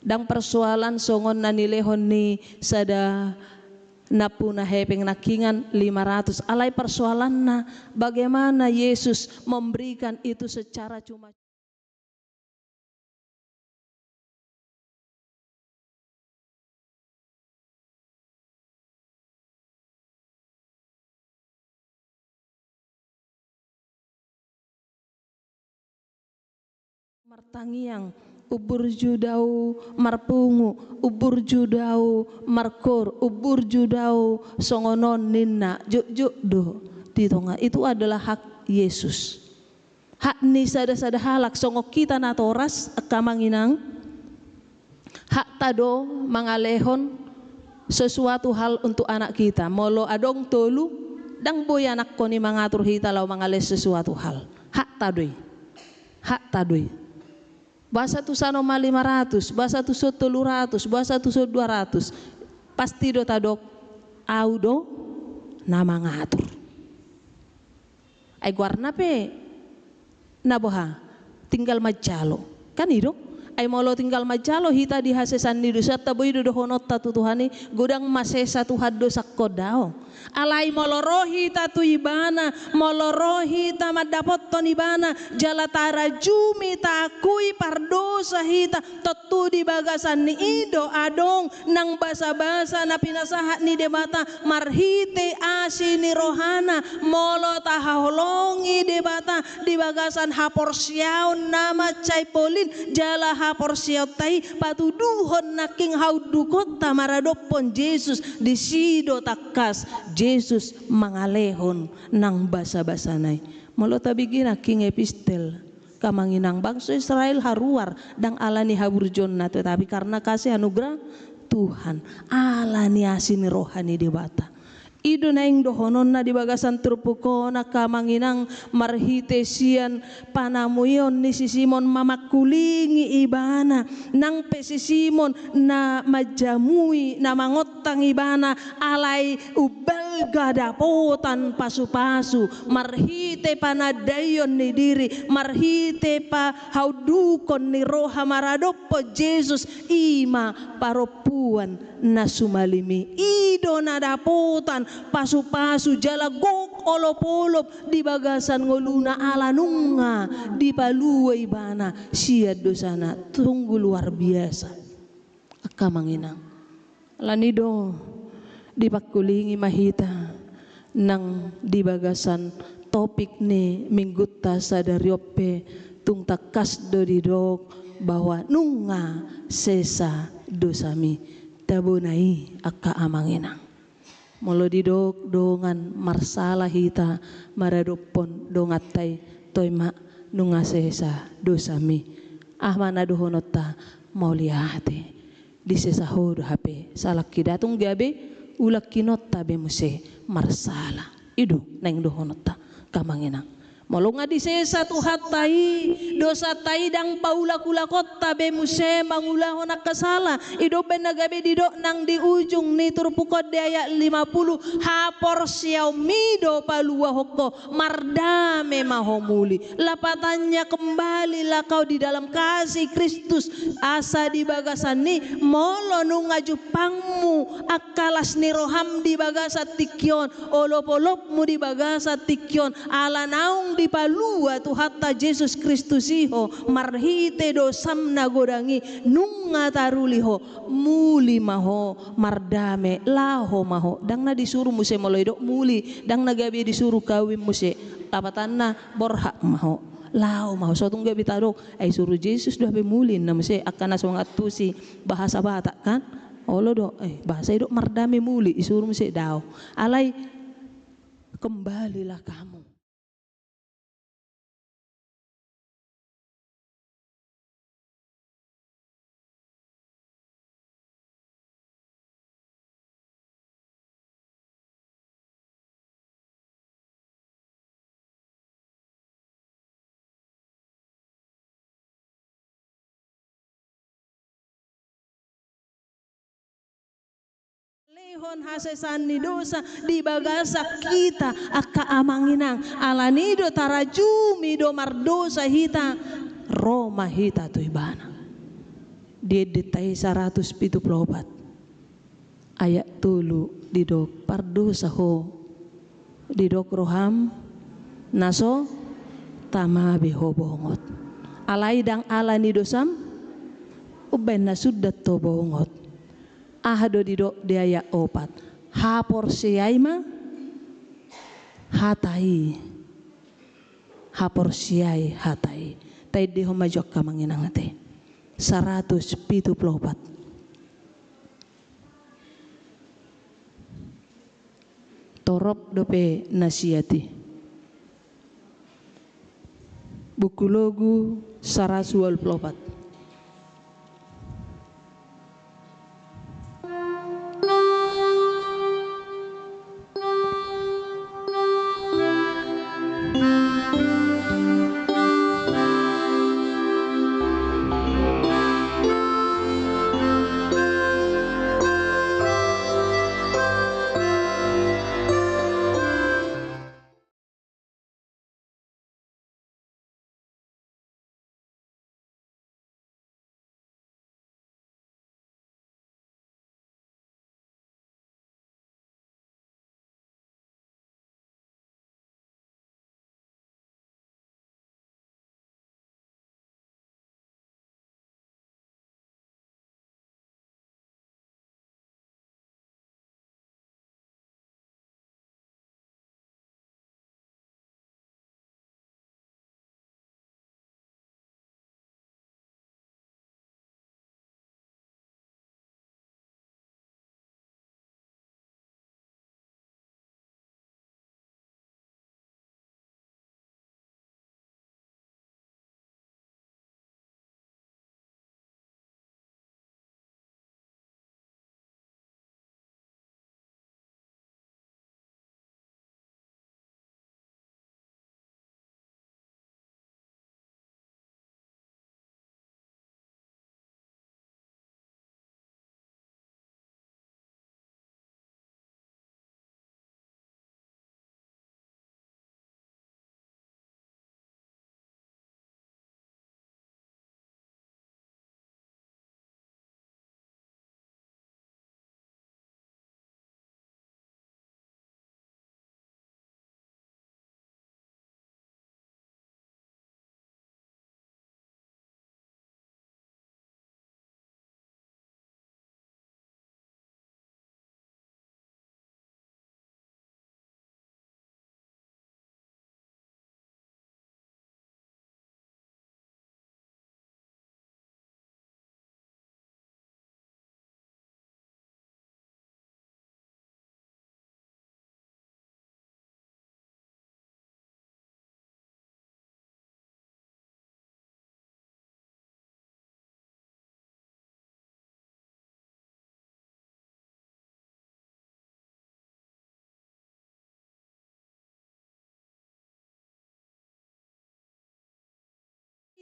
Ndang persoalan songon na nilehon ni sada nampuna hepeng nangkiningan lima ratus. Alai persoalanna, bagaimana Yesus memberikan itu secara cuma-cuma. Martangiang, umburju do ahu marpungu, umburju do ahu markoor, umburju do ahu songon on, ninna, jotjot do di tonga. Itu adalah hak Yesus. Hak ni sada-sada halak, songon hita natoras, angka amang inang, hakta do mangalehon sesuatu hal untuk anak kita. Molo adong tolu, ndang boi anakkon i mangatur hita laho mangalehon sesuatu hal. Hakta do i. Hakta do i. Boasa tu son ma lima ratus, boasa tu son tolu ratus, boasa tu son dua ratus. Pasti do tadok, Au do na mangatur. Ai goarna pe na boha, tinggal manjalo. Kan i do? Ai molo tinggal manjalo hita di hasesaan ni dosanta, boi do dohononta tu Tuhan i, godang ma sesa Tuhan dosangkon, daong. Alai molo ro hita tu Ibana, molo ro hita mandapothon Ibana, jala tarajumi taakui pardosa hita, tontu di bagasan ni i do adong nang basabasa na pinasahat ni Debata marhite asi ni rohana. Molo tahaholongi Debata di bagasan haporseaon na mansai polin, jala haporseaonta i patuduhon nangkin haundukonta maradophon Jesus, disi do tangkas Jesus mangalehon nang basabasana i. Molo tabege nangkin epistel, angka amang inang, bangso Israel haruar, ndang ala ni haburjuonna, tetapi karna kasih anugerah Tuhan, ala ni asi ni roha ni Debata. I do naeng dohononna di bagasan turpuk on, angka amang inang, marhite sian panamuion ni si Simon mamangkulingi Ibana, nang pe si Simon na manjamui, na mangontang Ibana, alai umbalga dapotan pasupasu, marhite panandaion ni diri, marhite pahaundukon ni roha maradophon Jesus, i ma parompuan na sumalim i. I do na dapotan pasupasu jala gok olopolop di bagasan ngoluna ala nunga dipalua ibana sian dosana. Sungguh luar biasa. Angka amang inang, ala ni do dipangkulingi ma hita nang di bagasan topik ni minggunta sadari on pe, tung tangkas do didok bahwa nunga sesa dosami. Tabona i, angka amang inang. Molo didok dongan marsala hita maradophon donganta i, toe ma, nunga sesa dosami. Aha ma na dohononta? Mauliate. Disesa ho do hape salangki, ndang tung gabe ulangkinonta be muse marsala. I do naeng dohononta, angka amang inang. Molo nunga disesa Tuhanta i dosanta i, ndang paulak-ulakonta be muse mangulahon angka sala. I do umbahen na gabe didok nang di ujung ni turpuk on di ayat lima puluh, haporseaonmi do paluahon ho, mardame ma ho muli. Lapatannya, kembalilah kau di dalam kasih Kristus. Asa di bagasan i, molo nunga jumpangmu angka las ni roham di bagasan tingki on, olopolopmu di bagasan tingki on, ala naung dipalua Tuhanta Jesus Kristus i ho marhite dosam na godang i, nunga taruli ho, muli ma ho, mardame, laho ma ho. Ndang na disuru muse molo didok muli, ndang na gabe disuru kawin muse. Lapatanna, borhat ma ho, laho ma ho. So tung gabe tadok, ai suru Jesus do hape muli, ninna muse angka na so mangantusi bahasa Batak kan. Olo do, eh, bahasa i do mardame muli, disuru muse, daong. Alai, kembalilah kamu. Lehon hasesaan ni dosa di bagasan hita, angka amang inang. Ala ni do tarajumi do mardosa hita, ro ma hita tu Ibana. Di endenta i saratus pitu pulu opat ayat tolu didok, pardosa ho, didok roham, na so tama be ho bongot. Alai ndang ala ni dosam umbahen na sundat ho bongot. Aha do didok di ayat opat? Haporseai ma hata i. Haporseai hata i. Taendehon ma jo, angka amang inang, ate. Saratus pitu pulu opat. Torop dope na siat i. Buku Logu saratus ualu pulu opat.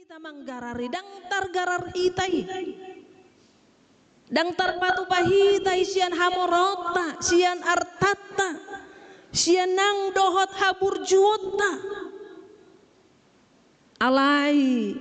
Hita manggarar i, ndang targarar hita i. Ndang tarpatupa hita i sian hamoraonta, sian artanta, sian nang dohot haburjuonta. Alai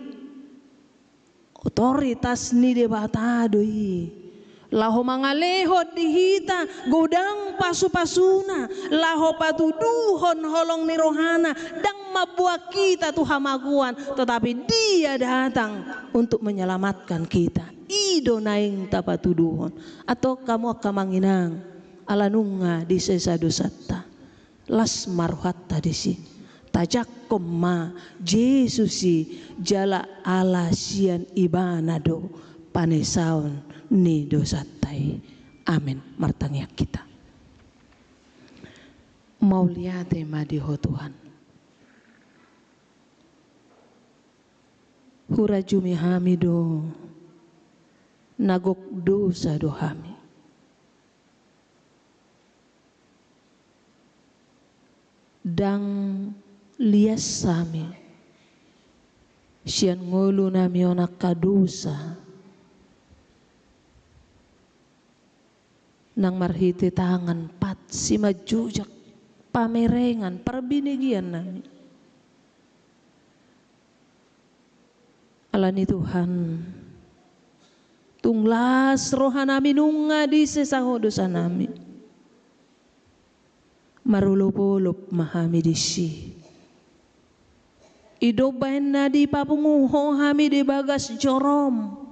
otoritas ni Debata do i. Laho mangalehon di hita godang pasupasuna, laho patuduhon holong ni rohana, ndang mamboan hita tu hamagoan, tetapi Dia datang untuk menyelamatkan kita. I do naeng tapatuduhon. Antong hamu angka amang inang, ala nunga disesa dosanta, las ma rohanta disi. Tajangkon ma Jesus i, jala ala sian Ibana do panesaon ni dosanta i. Amen. Martangiang hita. Mauliate ma di Ho Tuhan. Hurajumi hami do, na gok dosa do hami. Ndang lias hami sian ngolunami on angka dosa. Nang marhite tangan pat simanjujak, pamerengan, parbinegean nami. Alani Tuhan, tung las rohanami nunga disesa Ho dosanami. Marolopolop ma hami disi. I do umbahen na dipapungu Ho hami di bagas jorom.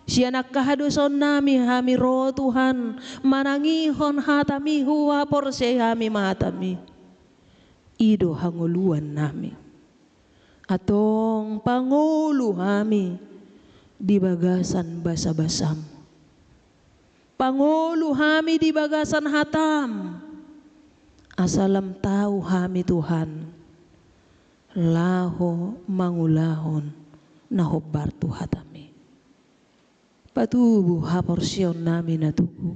Sian angka hadosaonnami hami ro Tuhan, manangihon hatami, huhaporseai hami ma hatami. I do hangoluannami. Antong pangolu hami di bagasan basabasam. Pangolu hami di bagasan hatam. Asa lam tau hami Tuhan, laho mangulahon na hombar tu hatami. Patubu haporseaonnami na tubu.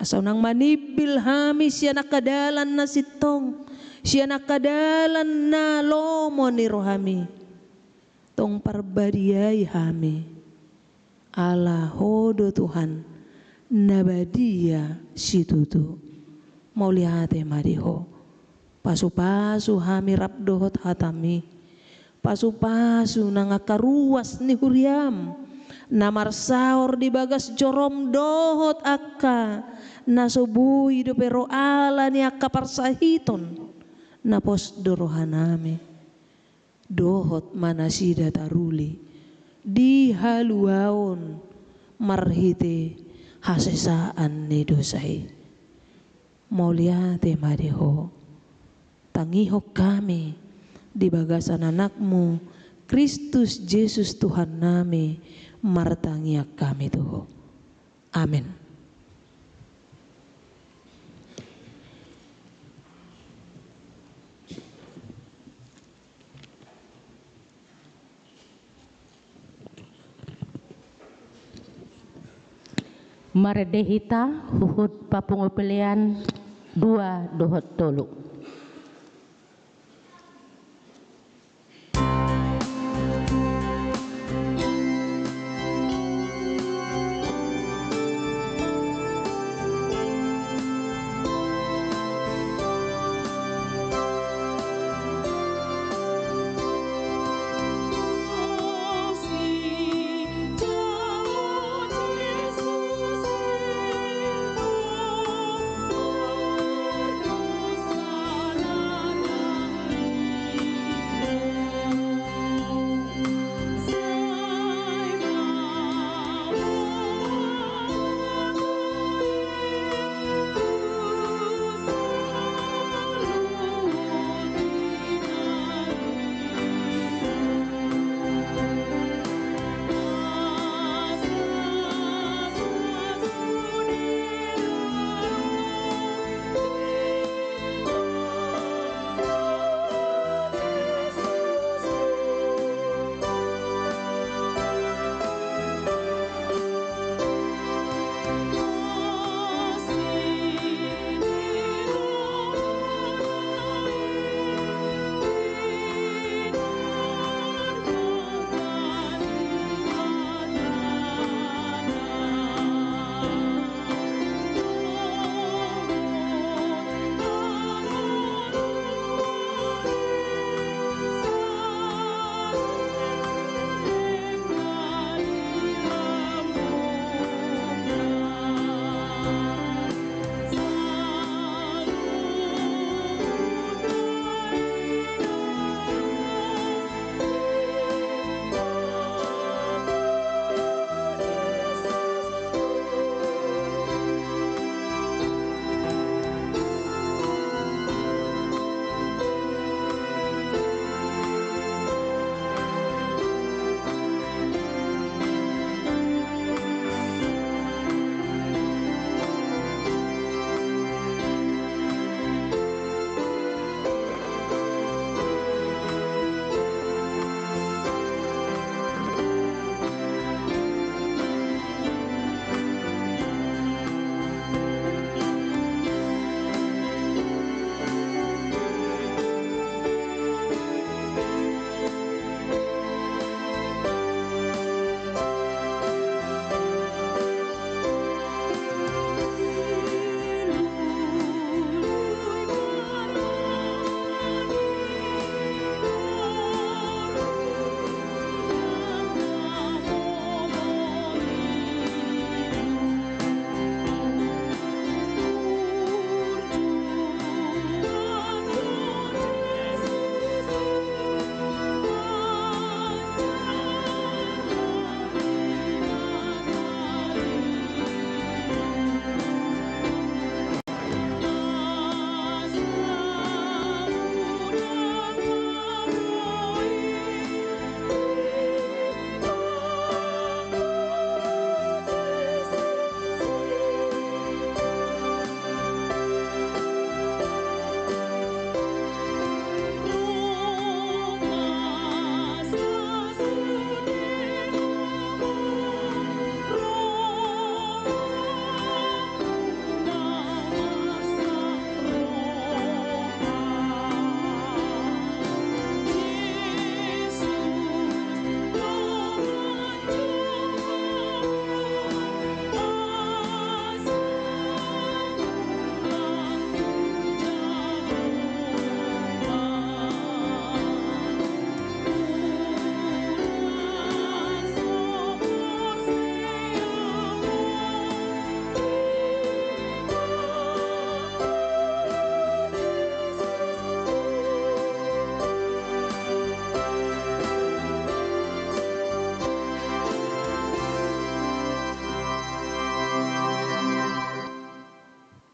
Asa unang manimbil hami sian angka dalan na sintong, sian angka dalan na lomo ni rohami. Tong parbadiai hami. Ala Ho do Tuhan, na badia situtu. Mauliate ma di Ho. Pasupasu hami rap dohot hatami. Pasupasu nang angka ruas ni huriam, na marsaor di bagas jorom dohot angka na so boi dope ro ala ni angka parsahiton, na pos do rohanami. Dohot ma nasida taruli di haluaon marhite hasesaan ni dosa i. Mauliate ma di Ho. Tangihon hami di bagasan Anakmu, Kristus Jesus Tuhannami, martangiang hami tu Ho. Amen. Marende hita huhut papungu pelean dua dohot tolu.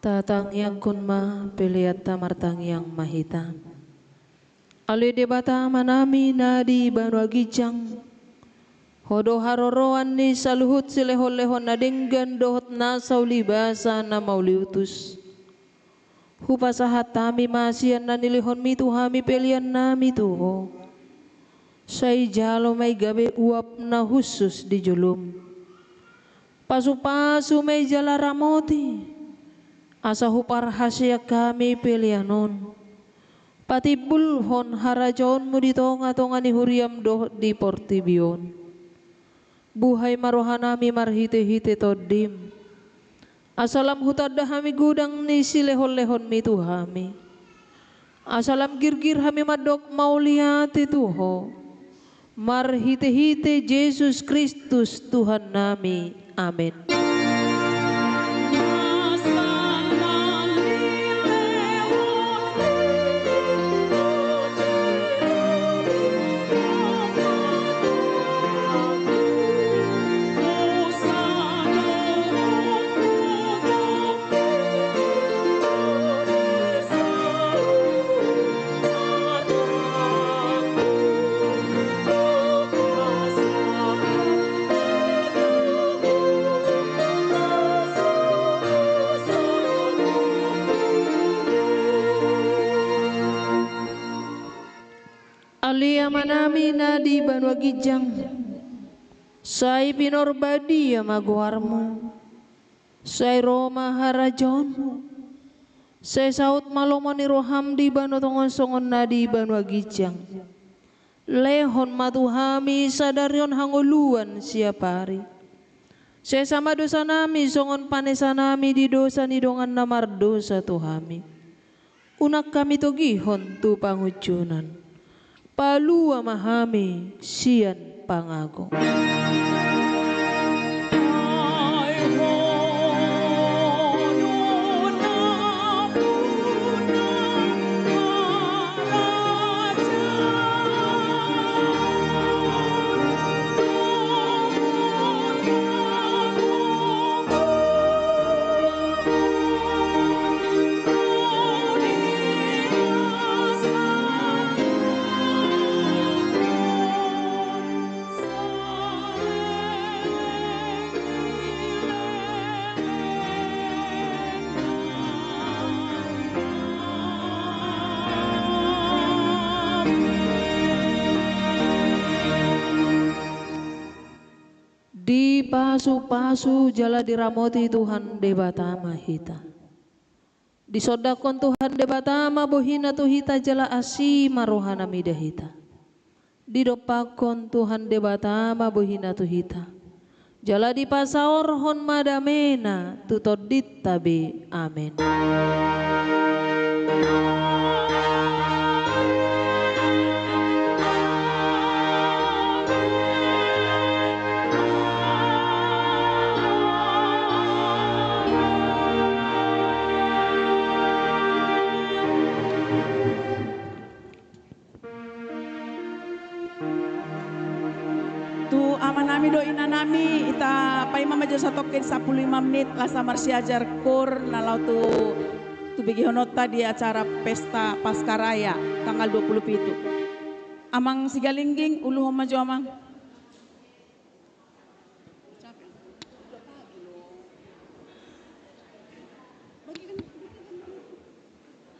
Tatangiangkon ma peleanta. Martangiang ma hita. Ale Debata Amanami na di banua ginjang, Ho do haroroan ni saluhut silehonlehon na denggan dohot nasa ulibasa na mauliutus. Hupasahat hami ma sian na nilehonmi tu hami peleannami tu Ho. Sai jalo ma i gabe uap na hushus di jolom. Pasupasu ma i jala ramoti, asa huparhaseang hami pelean on patimbulhon harajaonmu di tongatonga ni huriam dohot di portibi on. Buhai ma rohanami marhitehite Tondim, asa lam hutanda hami godang ni silehonlehonmi tu hami. Asa lam girgir hami mandok mauliate tu Ho, marhitehite Jesus Kristus Tuhannami. Amen. Ale Amanami na di banua ginjang, sai pinarbadia ma goarmu. Sai ro ma harajaonmu. Sai saut ma lomo ni roham di banua tonga on songon na di banua ginjang. Lehon ma tu hami sadari on hangoluan siapari. Sesa ma dosanami songon panesanami di dosa ni dongan na mardosa tu hami. Unang hami togihon tu pangunjunan. Palua ma hami sian pangago. Dipasupasu jala diramoti Tuhan Debata ma hita. Disondangkon Tuhan Debata ma bohina tu hita jala asi ma rohana mida hita. Didompakkon Tuhan Debata ma bohina tu hita. Jala dipasaorhon ma damena tu tondinta be. Amen. Tu amanami dohot inanami, hita paima ma jo satongkin sampulu lima menit, laos marsiajar koor na laho tu, tu begehononta di acara Pesta Paskah Raya tanggal dua puluh pitu. Amang Sigalingging, uluhon ma jo, Amang.